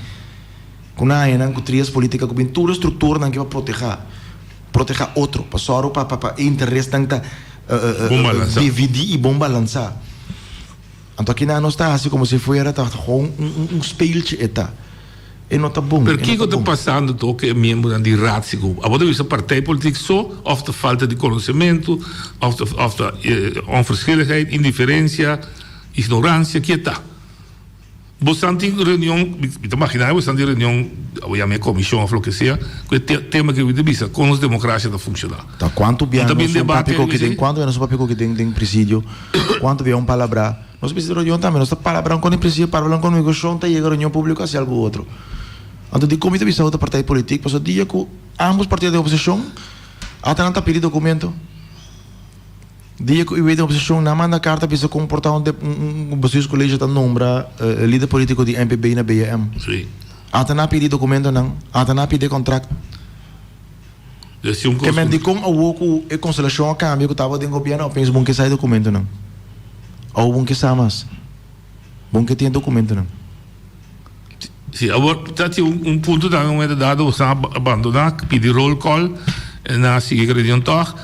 Ku nan haña nan ku trias politika ku bin tur e strukturnan ke pa protehá. Protehá otro, pa sòru pa pa pa e interesnan ta Bon balansá. dividí i bon balansá. Anto aki nan nos ta hasi komo si fuera ta gewoon un un un speeltje e ta. E no ta bon, Pero e no kiko ta ta bon. pasando to ku e miembronan di Raad segun bo? Abo ta bisa partijpolitiek so òf ta falta di konosementu òf ta òf ta onverschilligheid, indiferensia, ignoransia, kie ta? Bo san tin reunion, mi ta magina bo san tin reunion, abo yama e comision of loke sea, cu e tema cu mi ta bisa, con nos democracia ta funciona. Ta cuanto bia nos un papia cu den, cuanto bia nos un papia cu den den presidio, cuanto bia un palabra, nos bisa reunion tambe, nos ta palabra con den presidio, palabra con negoshon ta yega reunion publico haci algo otro. Anto dicon mi ta bisa otro partij politiek, pasobra dia cu ambos partido den oposicion, ata nan ta pidi documento. Dia ku UWV den oposishon nan manda karta bisa kon por ta un un bestuurscollege ta nombra lider politiko di NPB na BM. Sí. Ata nan a pidi dokumentonan, ata nan a pidi e kontrakt. Dus si un Ke men dikon awor ku e konstelashon a kambia ku tabata den gobièrnu opeens bon ke sa e dokumentonan. Awor bon ke sa mas. Bon ke tin e dokumentonan. Si, awor ta tin un punto tambe un momento dado boso a abandoná, pidi roll call, nan a sigui ku reunion tòg,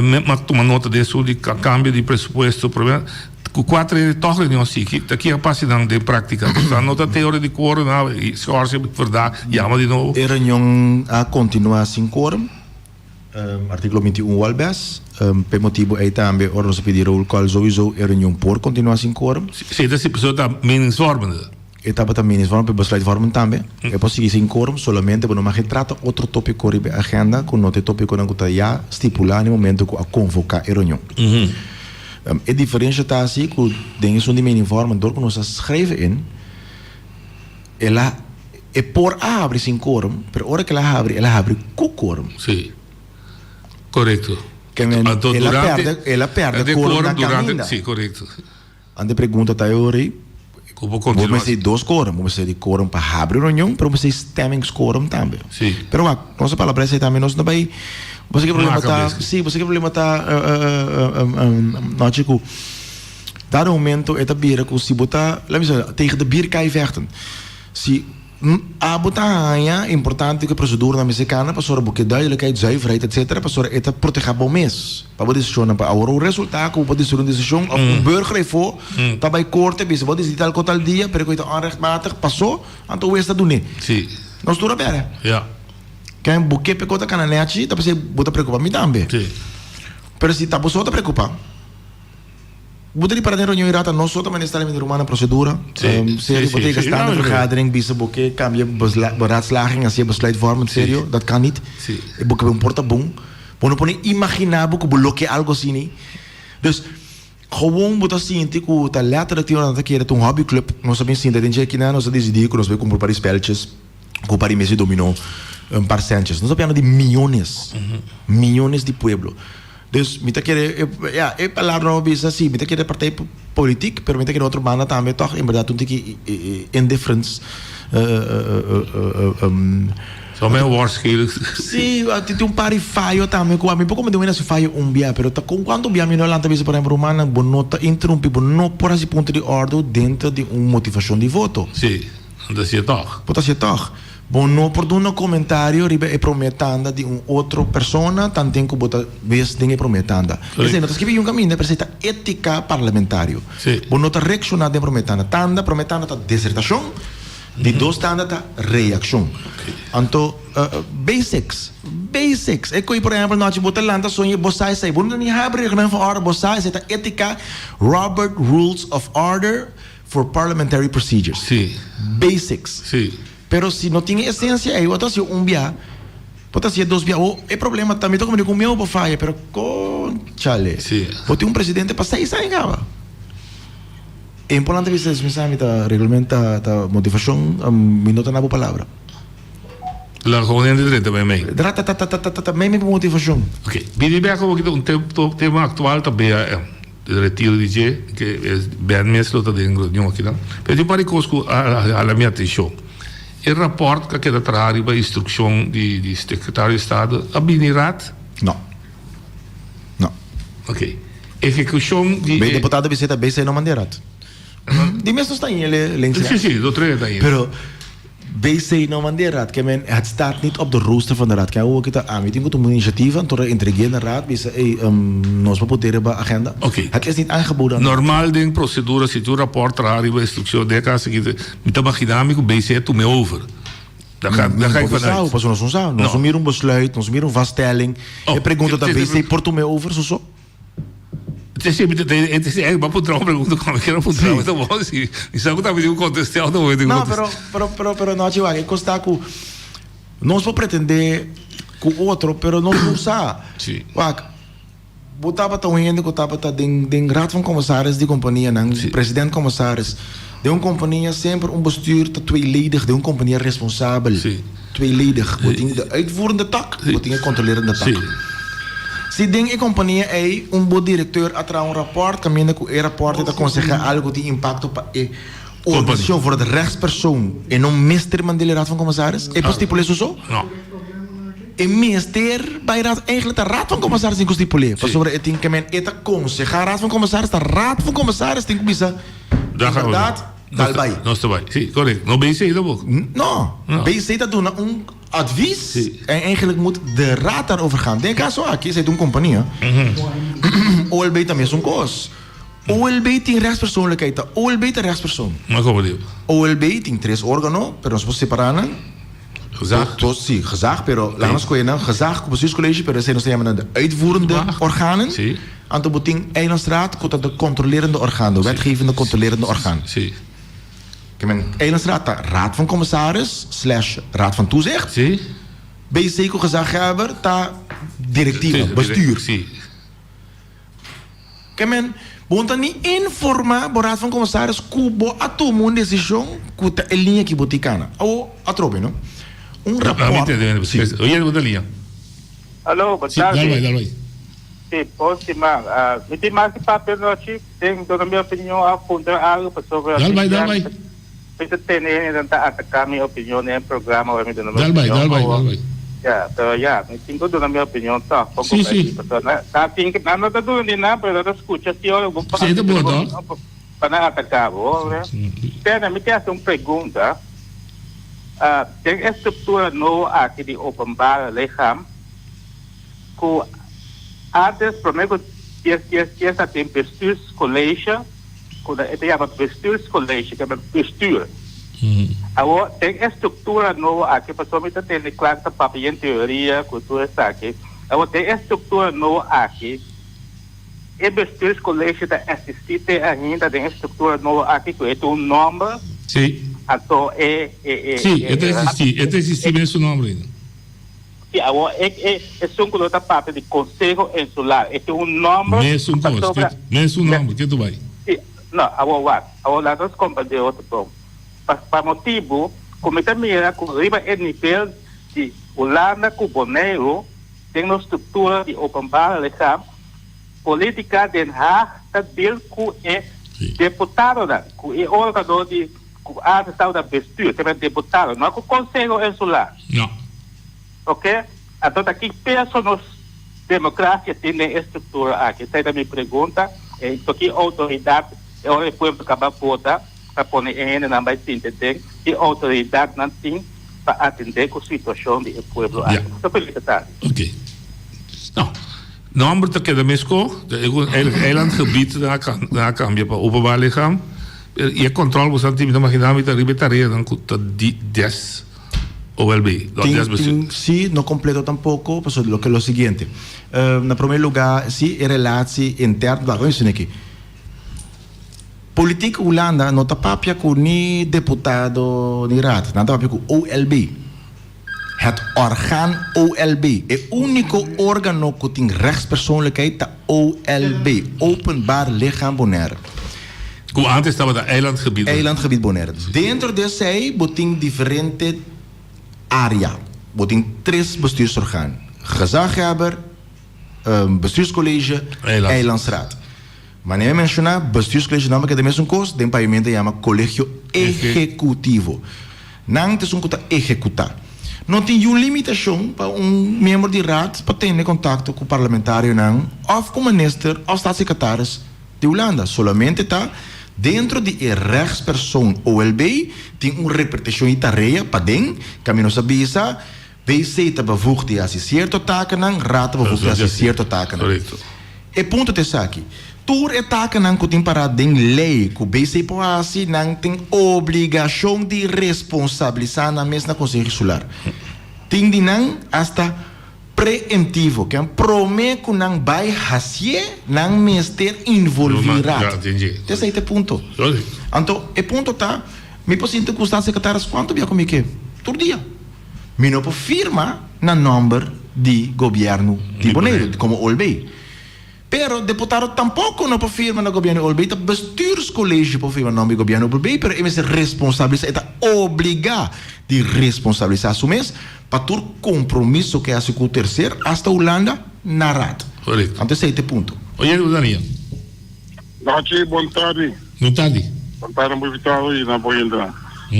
mi a tuma nota den su di kambio di presupuesto, problema, ku kuater hende tòg reunion sigui, ta ki a pasa nan den práktika? Boso a nota te ora di quorum nan a schorsen, verda, yama di nobo. E reunion a kontinuá sin quorum, artíkulo binti un Walbes, p'e motibu ei tambe ora nos a pidi roll call souiso e reunion por kontinuá sin quorum. Si, ta si pasobra ta meningsvormende. E tabata meningsvormend pa e besluitvorming tambe. E por sigui sin quorum, solamente bo no mag e trata otro topico riba e agenda cu no ta e topiconan cu ta ya stipula na e momento cu a convoca e reunion. E diferencia ta asi cu den esun di meningvorming dor cu nos a schrijf in, el a e por a habri sin quorum, pero ora cu el a habri, el a habri cu quorum. Sí, corecto. Ke men, Anto el a durante perde, el a perde e quorum na quorum durante, caminda. sí, corecto. Ante pregunta ta e ora ei. Ku por Bo kontinuá. mester di dos quorum. Bo mester di quorum pa habri reunion, pero bo mester di stemmingskworum tambe. Sí. Pero wak, nos a palabra esei tambe, nos no bai, bo sa ke problema Maka ta, bes. sí, bo sa ke problema ta, nochi ku dado momento e ta bira ku si bo ta, laat mi bisa, tegen de bierkaai vechten. Si abo ta haña importante ku e proseduranan mester kana pasobra bo ke duidelijkheid, zuiverheid etcetera pasobra e ta proteha bo mes pa bo desishonnan pa awor un resulta ku bo por desidí un desishon òf un burger afó ta bai korte bisa bo a desidí tal ko tal dia pero ku e ta onrechtmatig pasó anto wes ta dun'é. Nos tur a bèrdè. Ken bo ke p'e ko ta kana nèchi ta p'esei bo ta preokupa mi tambe. Pero si ta bo so ta preokupa. Bo ta ripara den reunion i rata no so ta manera sta mi rumannan procedura. Serio, bo ta yega staande vergadering bisa bo ke cambia beraadslaging hacia besluitvorming serio, dat kan niet. Bo ke un por ta bon. Bo no por ni imagina bo ku bo lo ke algo asina. Dus gewoon bo ta sinti ku ta letterlijk tin ora nan ta kere ta un hobby club. Nos a bin sinta den dje akinan nos a disidi ku nos bai kumpra un par di speltjes ku un par di mesa di domino, un par centjes. Nos ta piano di miyones, miyones di pueblo. Dus mi ta kere, ya, e palabra no bisa si, mi ta kere partij politiek, pero mi ta kere otro banda tambe toch en berdad un tiki indifference. So men waarschijnlijk. Si, tin un par di fayo tambe ku ami por komete un hende fayo un bia, pero ta kon kuantu bia mi no lanta bisa por ehempel rumannan bo no ta interumpi, bo no por hasi punto di ordu dentro di un motivashon di voto. Si, bo ta hasié tòg. Bo ta hasié tòg. Bo no por duna komentario riba e promé tanda di un otro persona tanten ku bo ta bes den e promé tanda. Esei no ta skibi yun kaminda, pero esei ta étika parlamentario. Bo no ta reakshoná den promé tanda. Tanda, promé tanda ta desertashon, di dos tanda ta reakshon. Anto, basics, basics. E koe por ehèmpel nochi bo ta lanta soña bo sa esei. Bo no ta ni habri reglamento van orde, bo sa esei ta étika, Robert Rules of Order. For parliamentary procedures. Sí. Basics. Sí. Pero si no tin e esencia ey, bo ta haci un bia, bo ta haci dos bia. O e problema ta, mi ta comende cu mi bo faya, pero conchale. Sí. Bo tin un presidente pa seis aña caba. E importante bisa es, mi sa mi ta reglamento ta, ta motivacion, mi no ta na bo palabra. La gewoon hende drenta mei mei. Ratatatatata, mei mei pa motivacion. Ok, bini bek un poquito un tema actual ta BAM. Retiro di dje, ke e Ben mes lo ta den reunion akinan. Pero tin un par di kos ku a hala mi atenshon. E rapòrt ku a keda traha riba instrukshon di di sekretario di estado a bini rat? No. No. Ok. Ehekushon di e. Deputado bisa ta bc no manda e rat. Di mes nos ta in links rechts. Si, si, lo tres ta in. Pero. BC no manda e raad, ke men het staat niet op de rooster van de raad. Ke awor kita ami tin ku tuma un inisiativa, anto entreg'é na raad, bisa ey nos por pote riba agenda. Oké. Het is niet aangeboden aan de raad. Normal den procedura si tin un rapport traha riba instruccion den e cas aki, mi ta magina mi ku BC a tum'é over. Daar ga daar ga ik Bo vanuit. sa, pasobra nos no sa. Nos no mira un besluit, nos no mira un vaststelling. Oh, E pregunta ta BC por tum'é over, so so? Sí, mi ta, e ta e ba puntra un pregunta ku mi kier puntra, mi ta bon si mi sa ku ta mi tin ku kontest'é òf no mi tin ku No, kontest'é. pero, pero, pero, pero no, Chihuahua, e kos ta ku nos por pretendé ku otro, pero nos no sa. Sí. Wak, bo tabata un hende ku tabata den, den raad van commissaris di kompanianan, Sí. president commissaris. Den un kompania semper un bestuur ta tweeledig, den un kompania responsabel. Sí. Tweeledig. Bo tin de uitvoerende tak, bo tin e kontrolerende tak. Sí. Si den e kompania ei un bo direkteur a traha un rapòrt kaminda ku e rapòrt ei ta konsehá algu ku tin impakto pa e organisashon for het rechtspersoon e no mester mand'é Raad van Commissaris? E por stipul'é su so? No. E mester bai Raad, eigenlijk ta Raad van Commissaris tin ku stipul'é pasobra e tin ke men e ta konsehá Raad van Commissaris, ta Raad van Commissaris tin ku bisa inderdaad dal bai. Nos ta bai, si, korekto. No BC tampoco. No, BC ta duna un Advies en eigenlijk moet de raad daarover gaan. Den e caso aki esey ta un compania. OLB ta mesun cos. OLB tin rechtspersoonlijkheid. Ta OLB ta rechtspersoon. Maar como di? OLB tin tres organo, pero nos por separa nan. Gezag? Dos, si, gezag, pero laat nos coge nan gezag cu bestuurscollege, pero esey nos ta yama nan de uitvoerende organen. Si. Anto bo tin eilandsraad cu ta de controlerende orgaan, de wetgevende controlerende orgaan. Si. Ke men Eilandsraad ta Raad van Commissaris slash Raad van Toezicht. Sí. BC ku gezaghebber ta direktiva, bestuur. Sí. Ke men bo no ta ni informa bo Raad van Commissaris ku bo a tuma un desishon ku ta e liña ki bo tin kana. Awo atrobe no. Un No, mi rapòrt. tende, Sí. Oye, bo ta liña. Aló, bo Sí, dal tardi. bai, dal bai. Sí, bon siman. Mi tin mas di papia anochi, den duna mi opinion of puntra algo pasobra Dal bai, dal bai. mi ta tene hendenan ta ataka mi opinion den e programa ora mi duna mi Dal bai, opinion. dal bai, dal bai. Ya, pero ya, mi tin ku duna mi opinion tòg poko Sí, bai sí. di pasobra nan tin nan no ta duna di nan pero nan ta skucha si ora bo Sí, papia ta duna bo bo tòg. opinion pa nan ataka bo. Tene, mi ke hasi un pregunta. Den e struktura nobo aki di openbare lichaam, ku antes prome ku dies dies dies a tin bestuurscollege ku e ta yama bestuurscollege ke men bestuur. Awor den e struktura nobo aki pasobra mi ta tende kla ta papia yen teoria ku tur esaki awor den e struktura nobo aki e bestuurscollege ta existi te ainda den e struktura nobo aki ku e tin un nomber Si. anto e e Si e ta existi e ta existi mesun nomber ainda. Si awor e e esun ku lo ta papia di Konseho Insular e tin un nòmber Mesun kos, pasobra ke mesun nòmber, ke tu bai? Si, no, awor wak, awor laat nos komprendé otro bon. Pa pa motibu ku mi ta mira ku riba e nivel di Hulanda ku Boneiru den nos struktura di openbare lichaam, politika Den Haag ta deal ku e deputadonan, ku e organo di ku antes tabata bestuur, te men deputado, no ku Konseho Insular. No. Ok, anto ta ki peso nos democracia tin den e structura aki? Esai ta mi pregunta. E ki autoridad e ora e pueblo caba vota pa pone e hendenan bai sinti den, ki autoridad nan tin pa atende cu situacion di e pueblo aki? Ja. Ta feliz tardi. Ok. No. Nomber ta keda mesco, eilandgebied nan a cambia pa openbaar lichaam. Y e control bo sa tin, mi ta imagina mi ta riba e tareanan cu ta di des. OLB, Tin, tin, sí, no completo tampoco, pasobra loke lo siguiente. Na prome lugar, sí, e relatie interno, laga mi menciona aki. Politiek Hulanda no ta papia cu ni deputado ni raad, nan ta papia cu OLB. Het orgaan OLB. E unico organo cu tin rechtspersoonlijkheid ta OLB, Openbaar Lichaam Bonaire. Ku antes tabata Eilandgebied. Eilandgebied Bonaire. Dentro di esei bo tin diferente área. Bo tin tres bestuursorgaan, Gezaghebber, Bestuurscollege, Eilandsraad. Manera mi menshoná, Bestuurscollege nan keda mesun kos, den paviamento yama Kolegio Ehekutivo. Nan ta esun ku ta ehekutá. No tin yun limitashon pa un miembro di raad pa tene kontakto ku parlamentarionan òf ku minister òf staatssecretaris. Di Hulanda, solamente ta dentro di e rechtspersoon OLB tin un reparticion di tarea paden, caminda nos a bisa, BC ta bevoegd di haci cierto takennan, Raad ta bevoegd di haci cierto takennan. E punto ta esaki, tur e takennan cu tin para den ley cu BC por haci, nan tin obligacion di responsabilisa nan mes na Conseho Insular. Tin di nan hasta. Preemptivo, ken prome ku nan bai hasié, nan mester involví raad. Ta esei ta e punto. Anto e punto ta, mi por sinti ku staatssecretaris kuantu bia ku mi ke? Tur dia. Mi no por firma na nòmber di gobièrnu di Boneiru komo OLB. Pero deputado tampoco no por firma na gobierno OLB, ta bestuurscollege por firma nomber di gobierno OLB, pero e mester responsabilisa, e ta obliga di responsabilisa su mes pa tur compromiso cu e haci cu tercer, hasta Hulanda, na Raad. Correcto. Anto esey ta e punto. Oye, Daniel. Nochi, bon tardi. Bon tardi. Bon tardi, bo invitado y na bo hendenan.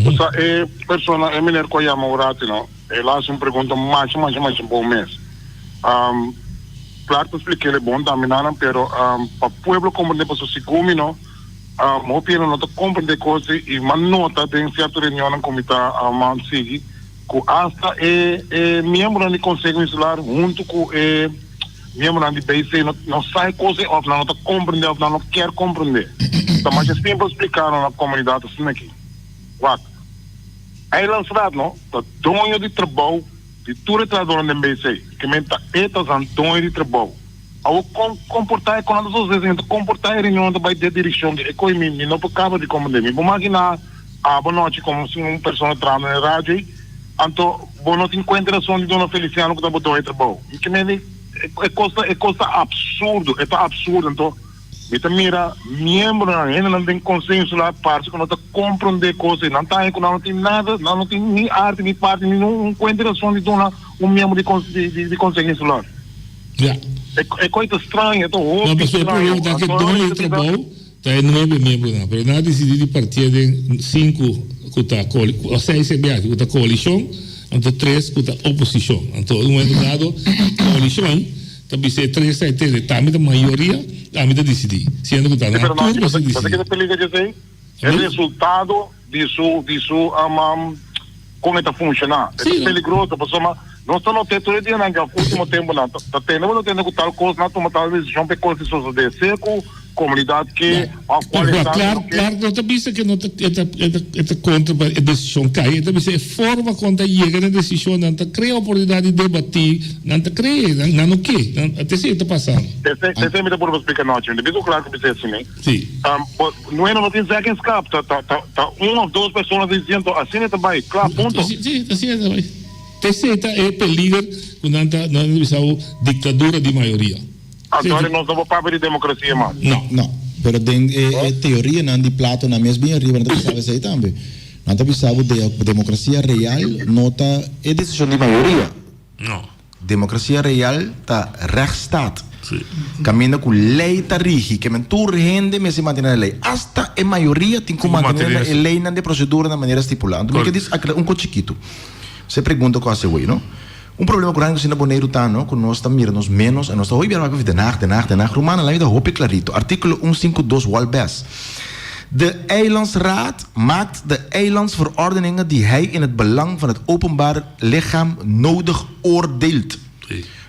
Bo sa e persona, e meneer cu a yama un rati no, el a haci un pregunta masha, masha, masha bon mes. Clark ta splica el e bon tambe nanan, pero pa pueblo comprende pasobra segun mi no, hopi hende no ta comprende cos y m'a nota den cierto reunionnan cu mi ta sigui cu hasta e e miembronan di Conseho Insular hunto cu e miembronan di BC no no sa e cos of nan no ta comprende of nan no kier comprende. Ta masha simpel splica na comunidad asina aki. Wak, Eilandsraad no ta doño di trabou. Di tur e trahadónan den BC, ke men ta e ta zan doño di trabou. Awor kon komportá e kon nan ta sosé si nan ta komportá e reunionnan ta bai den direkshon di e koe mi mi no por kaba di komprendé. Mi por maginá abo nochi komo si un persona trahando den radio ei, anto bo no tin kuenta rason di duna Feliciano ku ta bo doño di trabou. Mi ke men di e kos ta e kos ta absurdo, e ta absurdo. Anto Mi ta mira miembronan, hendenan den Conseho Insular parse ku no ta komprondé kos ei. Nan ta haña ku nan no tin nada, nan no tin ni arte ni parte ni un kuenta rason di duna un miembro di di Conseho Insular. Ja. E kos ta straño, e ta No, hopi pasobra e straño. problema ta ku e Anto doño mi di ta bisa. trabou ta e nuebe miembronan, pero nan a disidí di partié den sinku ku ta koali, o seis e biaha ku ta koalishon, anto tres ku ta oposishon. Anto un momento dado koalishon ta bisa e tres ta e tende, t'ami ta mayoria, t'ami ta disidí, siendo ku ta Sí, nan pero no, tur mester bo sa disidí. ke ta peliger di esei? E resultado di su di su con e ta funciona. E ta peligroso pasobra nos ta nota tur e dianan ke ultimo temponan ta tende bo ta tende ku tal kos nan tuma tal desishon pa e kos di sosode sea ku komunidat ke òf kual instancia no ke. Clark no ta bisa ke no ta e ta e ta kontra pa e desishon kai e ta bisa e forma kon ta yega na e desishon nan ta krea oportunidat di debati nan ta krea nan nan no ke nan ta esei ta pasando. Esei mi ta purba splika nochi mi ta bisa ku Clark a bisa esei. Si. Bueno, no tin zeggenschap. Ta, ta, ta, ta un of dos persona ta diciendo, asina ta bai. Klaar, punto. Si, si, asina ta bai. Esei ta e peliger cu nan ta, nan ta bisa bo dictadura di mayoria. Anto ahora nos no por papia di democracia mas. No. No. Pero den e, e teorianan di Plato nan mes bien ariba nan ta bisa bo esei tambe. Nan ta bisa bo de, democracia real no ta e decision di mayoria. No. Democracia real ta rechtsstaat. Caminda cu ley ta rigi. Ke men tur hende mester mantene na ley. Hasta e mayoria tin cu mantene na e leynan di procedura na manera stipula. Anto mi ke dis aclara un cos chikito. Se pregunta cu haci awey, no? Un problema cu grandi cu si na Boneiru ta, no? Cu nos ta mira nos menos en nos ta hoy biaha papia Den Haag, Den Haag, Den Haag. Rumannan, laat mi ta hopi clarito. Articulo un sinku dos Wolbes. De Eilandsraad maakt de eilandsverordeningen die hij in het belang van het openbaar lichaam nodig oordeelt.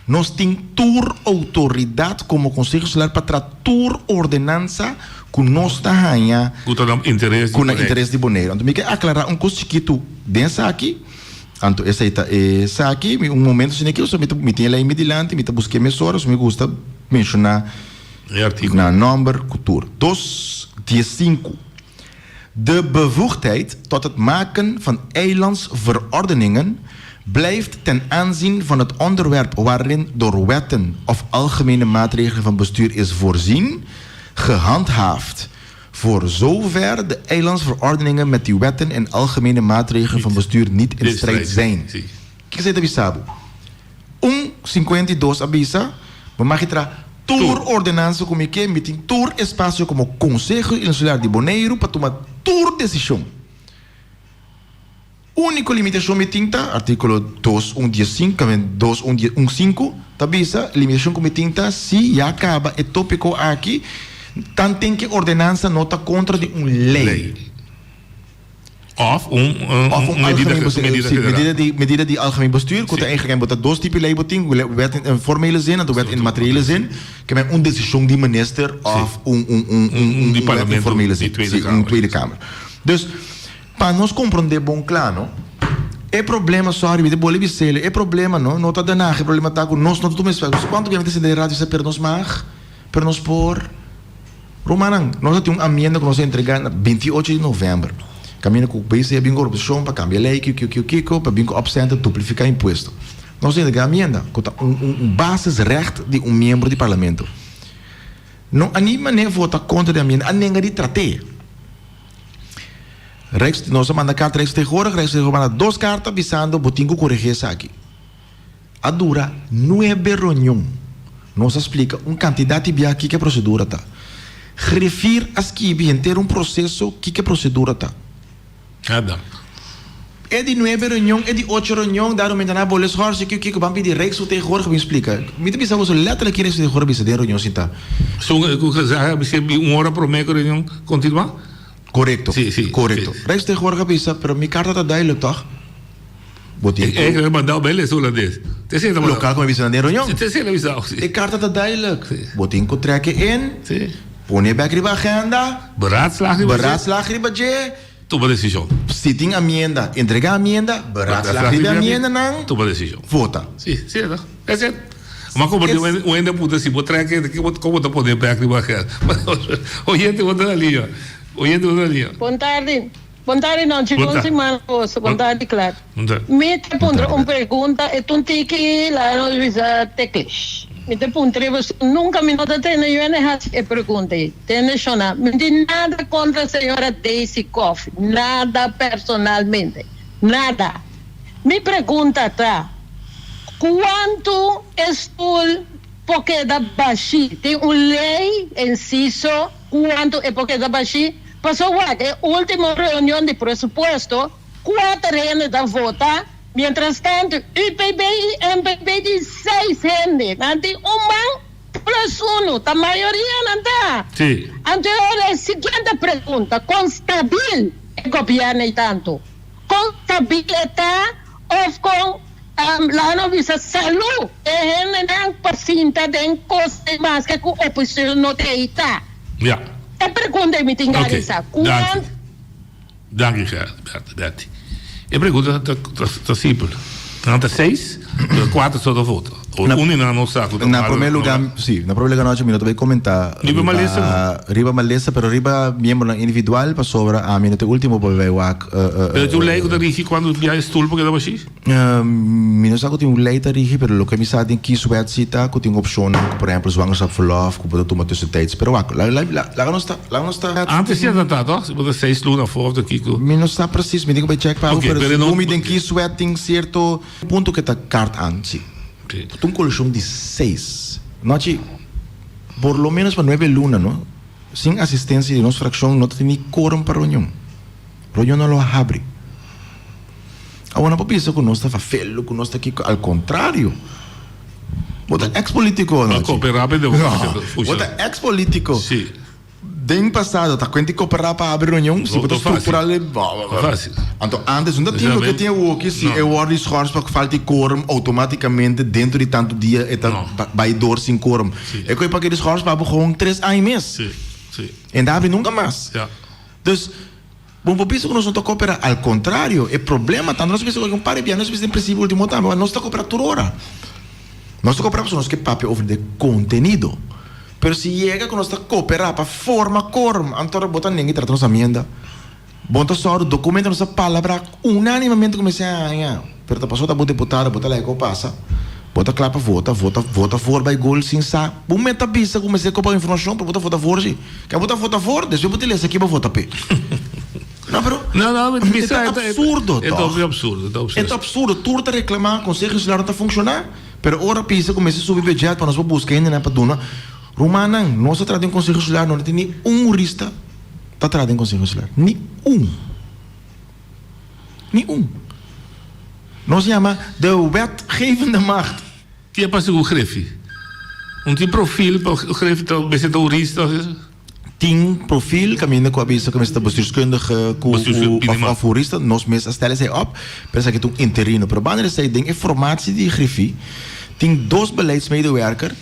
Nos tin tur outoridat komo Konseho Insular pa tra tur ordenansa ku nos ta haña Ku ta na interes di ku na Boneiru. interes di Boneiru. Anto mi ke aklará un kos chikitu den esaki. Anto esei ta esaki. Mi un momento asina aki, pasobra mi ta mi tin e lei mi dilanti, mi ta busk'é mesora, pasobra mi gusta menshoná E artíkulo. na nòmber ku tur. Dos diesinku. De bevoegdheid tot het maken van eilandsverordeningen blijft ten aanzien van het onderwerp waarin door wetten of algemene maatregelen van bestuur is voorzien, gehandhaafd, voor zover de eilandsverordeningen met die wetten en algemene maatregelen van bestuur niet in strijd zijn. Kiko esei ta bisa bo? Un 52 a bisa, Bo mag tra tur ordenansa ku mi ke, mi tin tur espasio komo Konseho Insular di Boneiru pa tuma tur desishon. Úniko limitashon mi tin ta, artíkulo dos un dies sinku, dos un dies un sinku, ta bisa, limitashon ku mi tin ta si ya kaba e tópiko aki, tanten ku e ordenansa no ta kontra di un lei. Of un Of un medida, algemeen bestuur, medida sí, federal. medida di, medida di algemeen bestuur, ku ta eigenlijk bo ta dos tipo lei bo tin, wet in formele zin anto wet in materiële zin, ke men un desishon di minister of un un un Un un di wet in parlamento, formele di zin, Tweede sí, un Kamer. Tweede Kamer. Dus, pa nos komprondé bon kla no, e problema, sorry mi ta bolbe bis'el, e problema no, no ta Den Haag, e problema ta ku nos no ta tuma esfuerso. Kuantu bia mi ta sinta den radio sa pero nos mag, pero nos por. Rumannan, nos a tin un amienda ku nos a entregá na binti ocho di novèmber, kaminda ku BC a bin ku orupshon pa kambia lei, kiko, kiko, kiko, pa bin ku opsènt duplifiká impuesto. Nos a entregá amienda, ku ta un un un basisrecht di un miembro di parlamento. No a ni manera vota kontra di amienda, a nenga di trat'é. Rijks, nos a manda karta Rijksvertegenwoordiger, Rijksvertegenwoordiger a manda dos karta bisando bo tin ku koregí esaki. A dura nuebe reunion. Nos a splika un kantidat di biaha kiko e prosedura ta. Griffier a skibi henter un proseso kiko e prosedura ta. Adam. E di nuebe reunion, e di ocho reunion, daarom mi ta na bole schorsen, kiko kiko, ban pidi Rijksvertegenwoordiger bin splika. Mi ta bisa boso letterlijk ki Rijksvertegenwoordiger bisa den reunion sinta. Su ku gezaghebber a bisa un ora prome ku reunion kontinua? Korekto, Sí, sí, korekto. sí. Rijksvertegenwoordiger a bisa, pero mi karta ta duidelijk toch? Bo tin ku. Eigenlijk mandao bel les holandes. Te sera mandao. Lokaal ku mi bisa na den reunion. Te sera bisao, si. E karta ta duidelijk. Si. Bo tin ku trek e in. Si. Pone bek riba agenda. Beraadslaag riba dje. Beraadslaag riba dje. Tuma desishon. Si tin amienda, entrega amienda. Beraadslaag riba e amiendanan. Tuma desishon. Vota. Si, si toch. That's it. Ma como di un hende puntra si bo trek e, como ta pone bek riba agenda? Oyente bo ta na liña. Oyente bo ta na liña. Bon tardi. Bon tardi Nonchi, bon siman boso, bon tardi Clark. Mi ta puntra un pregunta, e ta un tiki laga nos bisa teklish. Mi ta puntra boso, nunka mi no ta tende yuende hasi e pregunta ei. Tende shona, mi no tin nada kontra señora Daisy Coffie, nada personalmente, nada. Mi pregunta ta, kuantu e stoel. por keda bashí? Tin un lei ensiso kuantu e por keda bashí? Paso wak e último reunion di presupuesto, kuater hende ta vota, mientras tantu UPB i MPB tin seis hende. Nan tin un man plus unu, ta mayoria nan ta. Sí. Anto e ora e siguiente pregunta, kon stabil e gobièrnu ei tantu? Kon stabil e ta òf kon laga nos bisa salú e hendenan pa sinta den kos ei maske ku oposishon no ta ei ta? Ja. E pregunta ei mi tin Oké, gana sa. danki. Kuant. Danki Gerrit, Bertie. E pregunta ta ta simpel. Nan ta seis, pero kuater so ta vota. Na, Un di nan no sa ku ta na malo. promé lugá, sí, na promé lugá nochi mi no ta bai komentá Riba malesa no. riba malesa, pero riba miembronan individual pasobra ami no ta e último pa bai wak. Pero tin un lei ku ta rigi kuando bia e stul por keda bashí? Mi no sa ku tin un lei ta rigi, pero loke mi sa den kieswet si ta ku tin opshonnan ku por ehempel zwangerschapsverlof ku bo ta tuma tussentijds. Pero wak, laga nos ta, laga nos ta. Antes si a ta ta, toch? Si bo ta seis luna afó of ta kiko. Mi no sa precies, mi tin ku bai check pa bo, Oké, pero pero no segun mi den kieswet tin sierto punto ku ta kaart aan, si. Oké. Ta un koalishon di seis. Nochi, por lo menos pa nuebe luna, no? Sin asistensia di nos frakshon no ta tin ni korum pa reunion. Reunion no lo a habri. Awor no por bisa ku nos ta fafelu, ku nos ta kiko, al kontrario. Bo ta ex politiko No anochi. koperá pa e demokrasia No, funshoná. bo ta ex politiko. Sí. Den pasado ta kuenti koperá pa habri reunion, si No bo ta ta fásil. struktural e No fásil. Anto antes no ta tin loke tin awoki, si No. e wòrdu di schors pa falta di quorum, outomátikamente dentro di tantu dia e ta No. bai dor sin quorum. Sí. E koe pake di schors pa bo gewoon tres aña mes. Sí, sí. En ta habri nunka mas. Ja. Dus, bo por bisa ku nos no ta koperá. Al kontrario, e problema ta, nos bisa ku un par di bia, nos bisa den prinsipio ultimo tambe, nos ta koperá tur ora. Nos ta koperá pasobra nos ke papia over di e kontenido. Pero si yega ku nos ta koperá pa forma korum, anto bo ta nenga i trata nos amienda. Bo ta sòru dokumento nos ta palabrá unánimamente ku mester haña. Pero ta pasobra ta bo deputado, bo ta laga ku pasa. Bo ta kla pa vota, vota, vota voor bai gol sin sa. Bo met ta bisa ku mester kopa informashon, pero bo ta vota voor si. Ke bo ta vota voor, despues bo ta lesa ki bo vota p'e. No, pero No, no, e bisa, ta absurdo, e ta tòg? absurdo, e ta absurdo. E ta absurdo. Tur ta reklamá, Konseho Insular no ta funshoná, pero ora bisa ku mester subi budget pa nos por buska hendenan pa duna. Rumannan, nos ta traha den Konseho Insular, no ta tin ni un hurista ta traha den Konseho Insular. Ni un. Ni un. Nos yama de wetgevende macht. Ki a pasa ku Grefi? Un tin profil pa Grefi ta mester ta hurista of eso? Tin profil kaminda ku a bisa ku mester ta bestuurskundige ku of of hurista. Nos mes a stel esei op, pero esaki ta un interino. Pero banda di esei den e formatie di Grefi tin dos beleidsmedewerker,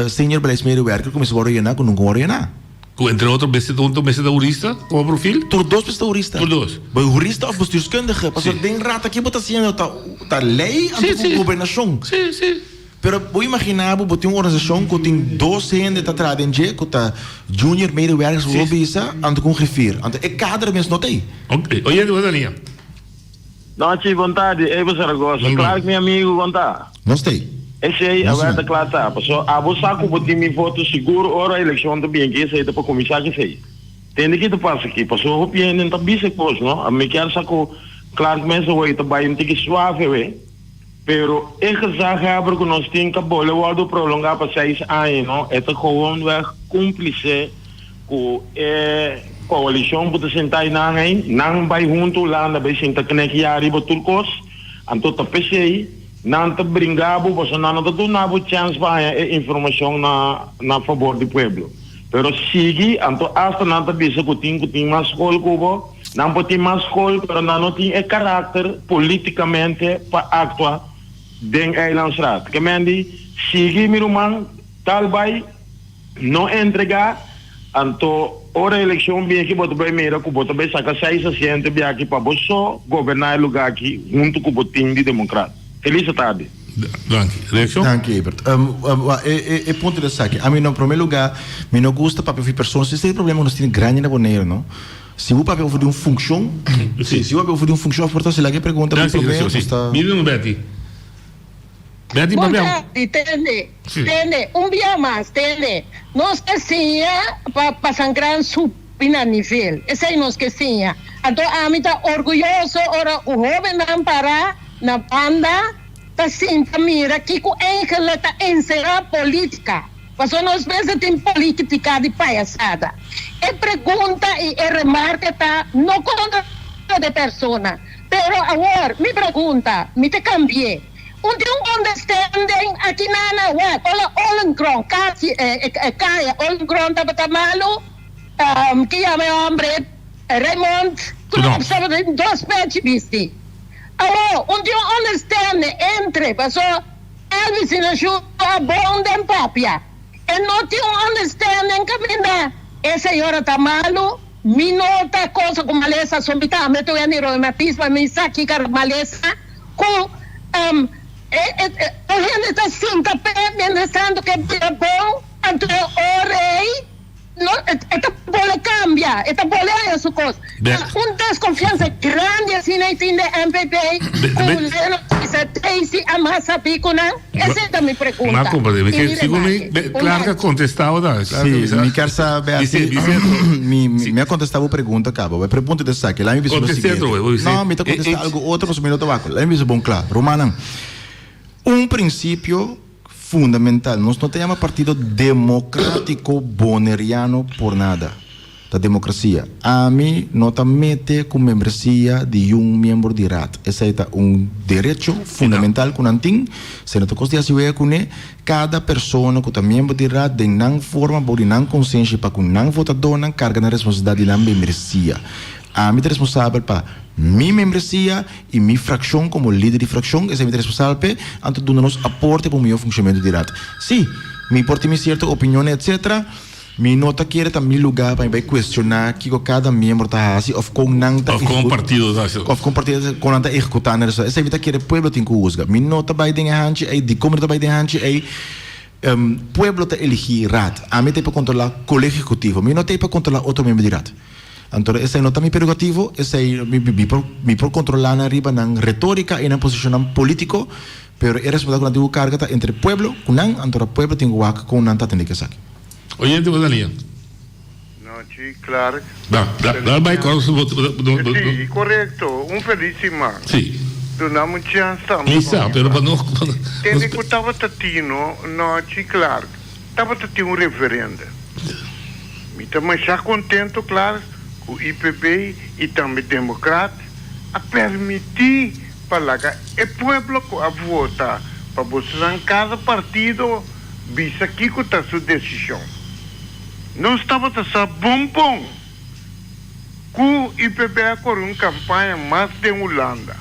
senior beleidsmedewerker ku mester wòrdu yena ku nunka wòrdu yena. Ku entre otro mester ta un mester ta hurista komo profil? Tur dos mester ta hurista. Tur dos. Bo hurista of bestuurskundige. Pasobra Sí. den rato aki bo ta haciendo ta ta ley anto Sí, ku sí. gobernacion. Sí, sí. Pero bo imagina bo bo tin un organisacion ku tin dos hende ta traha den dje ku ta junior medewerkers Sí. bo bisa anto ku un griffier. Anto e kader mes no ta ei. Oké. Oyente bo ta liña. Nochi, bon tardi, Evo Zaragoza. Bon Clark, mi amigo, kon ta? Nos ta ei. Esei Nos a wèrta na. kla ta. Paso abo sa ku bo tin mi voto sigur ora elekshon ta bien ki esei ta pa kuminsá ki esei. Tende ki ta pasa aki. Paso hopi hende no ta bisa e kos no. Mi kier sa ku Clark mes awor ta bai un tiki suave we. Pero e gezaghebber ku nos tin ka bole wòrdu prolongá pa seis aña no. E ta gewoonweg kúmplise Ku e koalishon ku ta sintá einan ei, nan bai huntu Hulanda bai sinta knekiá riba tur kos, anto ta p'esei nan ta bringa bo pasobra nan no ta duna bo chèns pa haña e informashon na na fabor di pueblo. Pero sigui, anto asta nan ta bisa ku tin ku tin mas skol ku bo, nan por tin mas skol pero nan no tin e karakter politikamente pa aktua den Eilandsraad. Ke men di, sigui mi ruman, tal bai. No entregá, anto ora elekshon bin aki bo ta bai mira ku bo ta bai saka seis asiento bia aki pa bo so goberná e lugá aki huntu ku bo tim di demokrat. Felis atardi. Danki. Reakshon? Danki Ebert. E punto ta esaki. Ami na prome lugá mi no gusta papia over persona. Esei ta e problema ku nos tin grandi na Boneiru no. Si bo papia over di un funkshon, si bo papia over di un funkshon òf por ta si laga e pregunta mi prome nos ta. Mira un Betty. Betty Bon papia. tardi, tende, Sí. tende, un bia mas, tende. Nos ke siña pa pa San Gran subi na nivel. Esei nos ke siña. Anto ami ta orguyoso ora ku hobennan para na banda. ta sinta mira kiko eigenlijk ta enserá polítika. Pasobra nos mester tin polítika di payasada. E pregunta i e remarke ta no kontra de persona. Pero awor mi pregunta, mi ta kambi'é. Un tin un understanding aki na na wak ora Olengrond kasi e kaya Olengrond tabata malu, ki yama e hombre Raymond Knops tabata tin dos pechi bisti. Awor un tin un understanding entre paso Elvis i Nashua a bon den papia. E no tin un understanding kaminda e señora ta malu, mi no ta cosa ku malesa so mi tambe ta wende reumatismo mi sa kiko malesa. Ku e hende ta sinta p'e mientras tanto ke bira bon, anto e ora ei no e ta bole kambia, e ta bole haña su kos. Ta un deskonfiansa grandi asina ei tin den MPP ku Leno bisa Daisy a mas sabí ku nan? Esei ta mi pregunta i mi remate. Un Clark a kontestá o da? Sí, mi kier sa Bertie, mi a kontestá bo pregunta kaba. Bo e prepunta ta esaki. Laat mi bisa lo siguiente. No, mi ta kontestá algu otro pasobra mi no ta wak. Laat mi bisa bon kla. Rumannan, un prinsipio fundamental, nos no ta yama Partido Demokratiko Boneriano por nada. Ta demokrasia. Ami no ta mete ku membresia di yun miembro di Raad. Esei ta un derecho fundamental ku nan tin. Esei no ta kos di hasi wega kuné. Kada persona ku ta miembro di Raad den nan forma bou di nan konsenshi pa ku nan votadónan karga nan responsabilidat di nan membresia. Ami ta responsabel pa mi membresia i mi frakshon komo lider di frakshon. Esei mi ta responsabel p'e. Anto duna nos aporte pa un mihó funshonamentu di Raad. Sí, mi por tin mi sierto opinionnan etcetera. Mi no ta kere ta mi lugar pa mi bai cuestiona kico cada miembro ta haci of con nan ta Of con partido ta haci. Of con partido ta con nan ta ehecuta nan resultado. Esey mi ta kere pueblo tin cu huzga. Mi no ta bai den e hanchi ey, dicon mi no ta bai den e hanchi ey? Pueblo ta eligi raad. Ami ta ey pa controla colegio ejecutivo. Mi no ta ey pa controla otro miembro di raad. Anto esey no ta mi prerogativo, esey mi por mi por controla nan riba nan retorica y nan posicionnan politico, pero e responsabilidad cu nan tin cu carga ta entre pueblo cu nan, anto pueblo tin cu wak con nan ta atende cu esaki. Oyente bo ta lia. Nochi Clark. Da, da, da bai kòrda su bo, bo, bo. Sí, korekto. Un felis siman. Sí. Duna mi un chèns tambe. Mi sa, pero pa no. Tende ku tabata tino, Nochi Clark, tabata tin un referenda. Mi ta masha kontento, Clark, ku IPB i tambe Demokrat a permití pa laga e pueblo ku a vota pa bosonan kada partido Bisa kiko ta su desishon. Nos tabata sa bon bon ku UPB a kore un kampaña mas den Hulanda.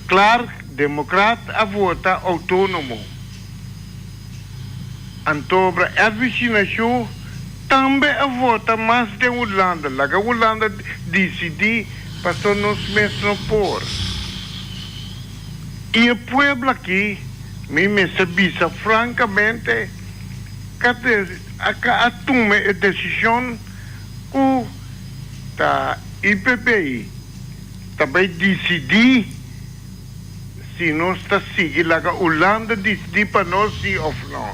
Clark, demokrat, a vota outónomo. Antobra Edwin Shinashu tambe a vota mas den Hulanda. Laga Hulanda disidí paso nos mes no por. I e pueblo aki, mi mester bisa francamente, ka a tuma e decision cu ta IPB ta bay dicidi si nos ta sigui laga Hulanda dicidi pa nos si of no.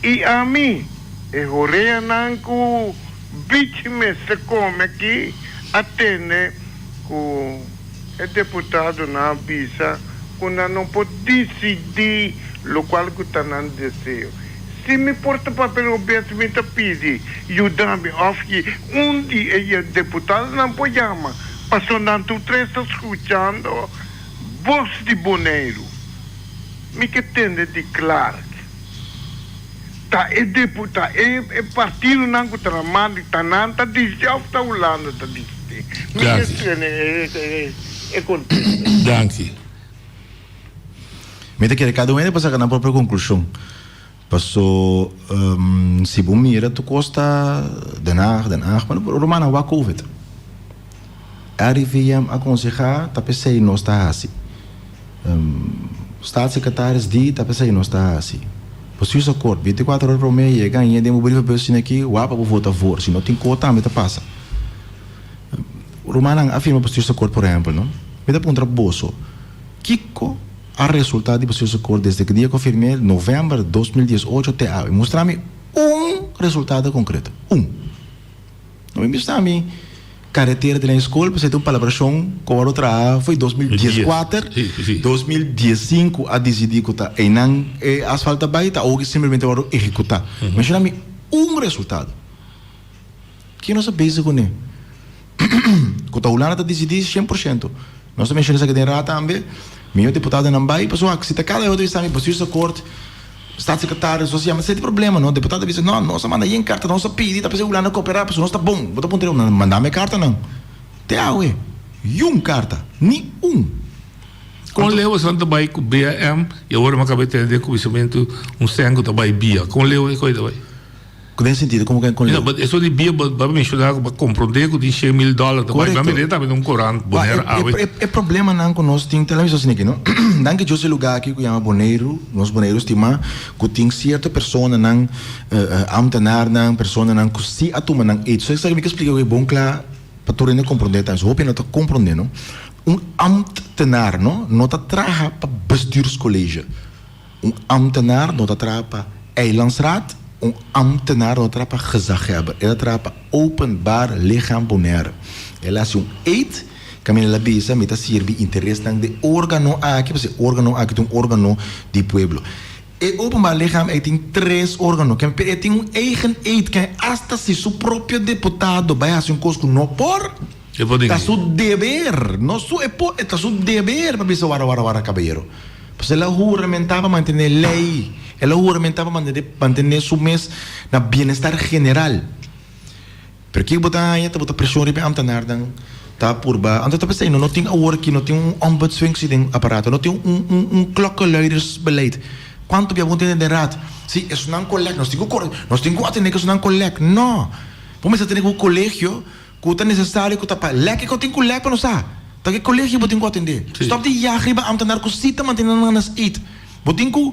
I ami, e horeanan cu bichi mester come aki a tende cu. E deputadonan a bisa ku nan no por disidí lokual ku ta nan deseo. Si mi por ta papia un bes mi ta pidi yuda mi òf un di e deputadonan por yama pasobra nan tur tres ta skuchando bos di Boneiru. Mi ke tende di Clark. Ta e deputa e e partidonan ku ta na manda ta nan ta disidí òf ta Hulanda ta disidí? Mi ke tene e e e kontesta. Danki. Mi ta kere kada un hende por saka nan propio konklushon. Paso si bo mira tur kos ta Den Haag, Den Haag, pero rumannan wak covid. RIVM a konsehá ta p'esei nos ta hasi. Staatssecretaris di ta p'esei nos ta hasi. Bestuursakkoord, bintikuater ora promé yega aña den bo brievenbus asina aki, wak pa bo vota voor, si no tin ko tambe ta pasa. Rumannan a firma bestuursakkoord por ehempel no. Mi ta puntra boso, kiko a resulta di bestuursakkoord desde ki dia ku a firm'é, novèmber 2018 te awe? Mustra mi un resultado konkreto, un. No mi bisa mi. Karetera di nan skol pasobra ta un palabrashon ku a wòrdu traha for di 2014, 2015 a disidí ku ta einan e asfalt ta bai, ta awor ki simplemente a wòrdu ehekutá. Menshona mi un resultado. Ke nos a bezig kuné? Ku ta Hulanda ta disidí shen por shento. Nos ta menshona esaki den raad tambe. Mihó diputadonan bai pasobra si ta kada otro bisa mi bestuursakkoord, staatssecretaris, nos a yama, esei ta e problema no. Diputado ta bisa no, nos a manda yen karta, nos a pidi, ta p'esei Hulanda koperá pasobra nos ta bon. Bo ta puntra nan, manda mi e kartanan. Te awe, yun karta, ni un. Kon leu esnan ta bai ku BAM i awor mi a kaba di tende den kuminsamentu un sèn ku ta bai bia. Kon leu e koi ta bai? Ku den sentido komo ken kon leu? No, eso di bia bo a menshoná ku bo a komprondé ku tin shen mil dòler ta bai. Bo a mir'é tambe den un korant Bonaire awe. E problemanan ku nos tin ta la mismo asina aki no. Danki Dios e lugá aki ku yama Boneiru, nos Boneiru stimá, ku tin sierto personanan, ambtenarnan, personanan ku si a tuma nan echo. Esaki mi ke splika ku e bon kla pa tur hende komprondé tambe. Hopi hende no ta komprondé no. Un ambtenar no, no ta traha pa bestuurscollege. Un ambtenaar no ta traha pa Eilandsraad, un ambtenaar no ta traha pa gezaghebber, el ta traha pa Openbaar Lichaam Bonaire. El a hasi un eed kaminda el a bisa mi ta sirbi interesnan di e organo aki, pasobra e organo aki ta un organo di pueblo. E Openbaar Lichaam ei tin tres organo, pero e tin un eigen eed ken asta si su propio deputado bai hasi un kos ku no por, ta su deber, no su e por, ta su deber pa bisa wara wara wara kabayero. Pues el a huramentá pa mantené lei, el a huramentá pa mantené su mes na bienestar general. Pero kiko bo ta haña? Ta bo ta preshon riba e amtenarnan, ta purba. Anto ta p'esei no no tin awor aki, no tin un ombudsfunctie den aparato, no tin un un un klokkenluidersbeleid. Kuantu bia bo tende den raad? Si, esunnan kolèk, nos tin ku kore, nos tin ku atendé ku esunnan kolèk. No! Bo mester tene ku kolegio. Ku ta nesesario ku ta pa lèk e ku tin ku lèk pa nos sa. Ta ke kolegio bo tin ku atendé. Stòp di yag riba amtenar ku si ta mantené nan na seit. Bo tin ku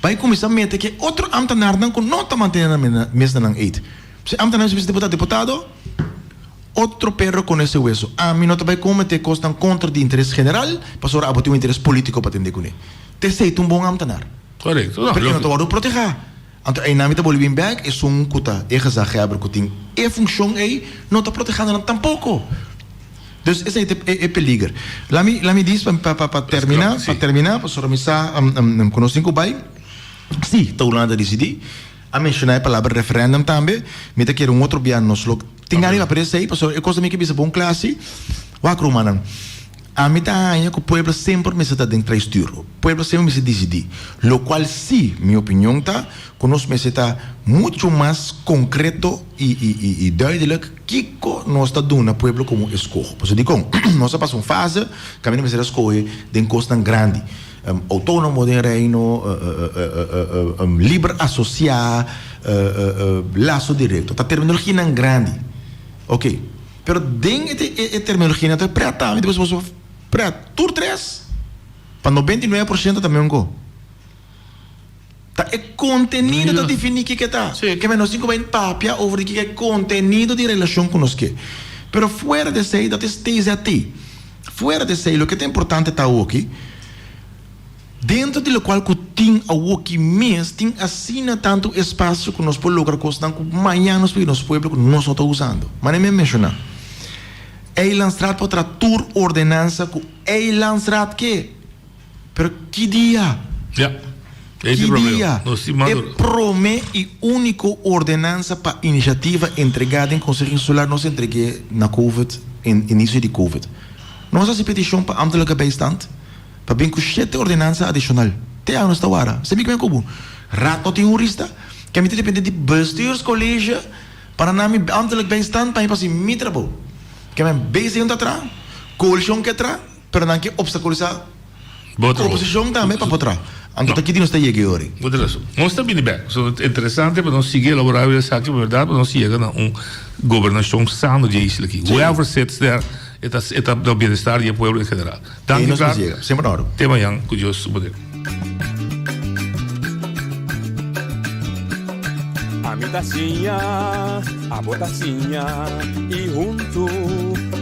bai kuminsá mete ke otro amtenarnan ku no ta mantené nan mes na nan eit. Si amtenar mester bisa deputado, Deputado, otro perro con ese hueso. Ami no ta bai kometé kosnan kontra di interes general pasobra abo tin un interes polítiko pa atendé kuné. T'esei ta un bon amtenar. Korekto. Pero e no ta wòrdu protehá. Anto einan mi ta bolbe bin bek, esun ku ta e gezaghebber ku tin e funshon ei no ta protehando nan tampoko. Dus esei ta e peliger. La mi la mi dis pa pa pa terminá, pa terminá, pasobra mi sa ku nos tin ku bai. Sí, ta Hulanda ta disidí. A menshoná e palabra referèndum tambe. Mi ta kere un otro bia nos lo tin gana di papia di esei, pasobra e kos ta mi ke bisa bon kla si. Wak rumannan. Ami ta haña ku pueblo semper mester ta den traistuur. Pueblo semper mester disidí. Lokual sí, mi opinion ta ku nos mester ta muchu mas konkreto i i i duidelijk kiko nos ta duna pueblo komo eskoho. Pasobra dikon? Nos a pasa un fase kaminda mester a skohe den kosnan grandi. Outónomo den Reino, liber asosiá, laso direkto. Ta terminologianan grandi. Oké. Pero den e terminologia nan ta pret tambe, despues boso pret tur tres, pa 99% ta meun ko. Ta e kontenido ta definí kiko e ta. Ke men nos tin ku bai papia over di kiko e kontenido di relashon ku nos ke. Pero fuera di esei, dat is TZT. Fuera di esei, loke ta importante ta awoki, Dentro di lokual ku tin awoki mes tin asina tantu espasio ku nos por logra kosnan ku mañan nos por nos pueblo ku nos no ta usando. Manera mi a menshoná, Eilandsraad por traha tur ordenansa ku Eilandsraad ke, pero ki dia? Ya, ei Ki dia? E promé i úniko ordenansa pa inisiativa entregá den Konseho Insular nos entreg'é na Covid, inisio di Covid. Nos a hasi petishon pa ambtelijke bijstand. Pa bin ku shete ordenansa adishonal. Te awe nos ta wara. Sabi kimen ku bo Raad no tin hurista? Ke mi ta depende di Bestuurscollege pa nan mi ambtelijk bijstand pa mi por hasi mi trabou. Ke men BC no ta traha, coalicion ke traha, pero nan ke obstaculisa oposicion tambe pa por traha. Anto ta kiti nos ta yega e ora ei. Bo ta rason. Nos ta bini bek. So ta interesante pa nos sigui elabora riba esaki, pa berdad pa nos yega na un gobernashon sano di e isla aki. Whoever sits there e ta e ta na bienestar di e pueblo en general. Danki nos Clark. yega. Semper na ora. Te mañan ku Dios su poder. Ami ta siña, abo ta siña, i huntu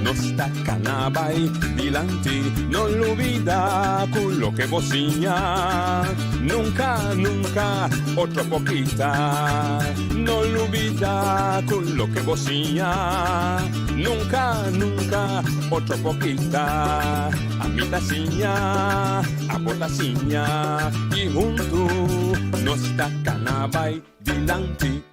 nos. Nos ta cana bay dilanti, no lubida cu loke bo siña nunca, nunca otro por kita. No lubida cu loke bo siña nunca, nunca otro por kita. Ami ta siña, abo ta siña y hunto nos ta cana bay dilanti.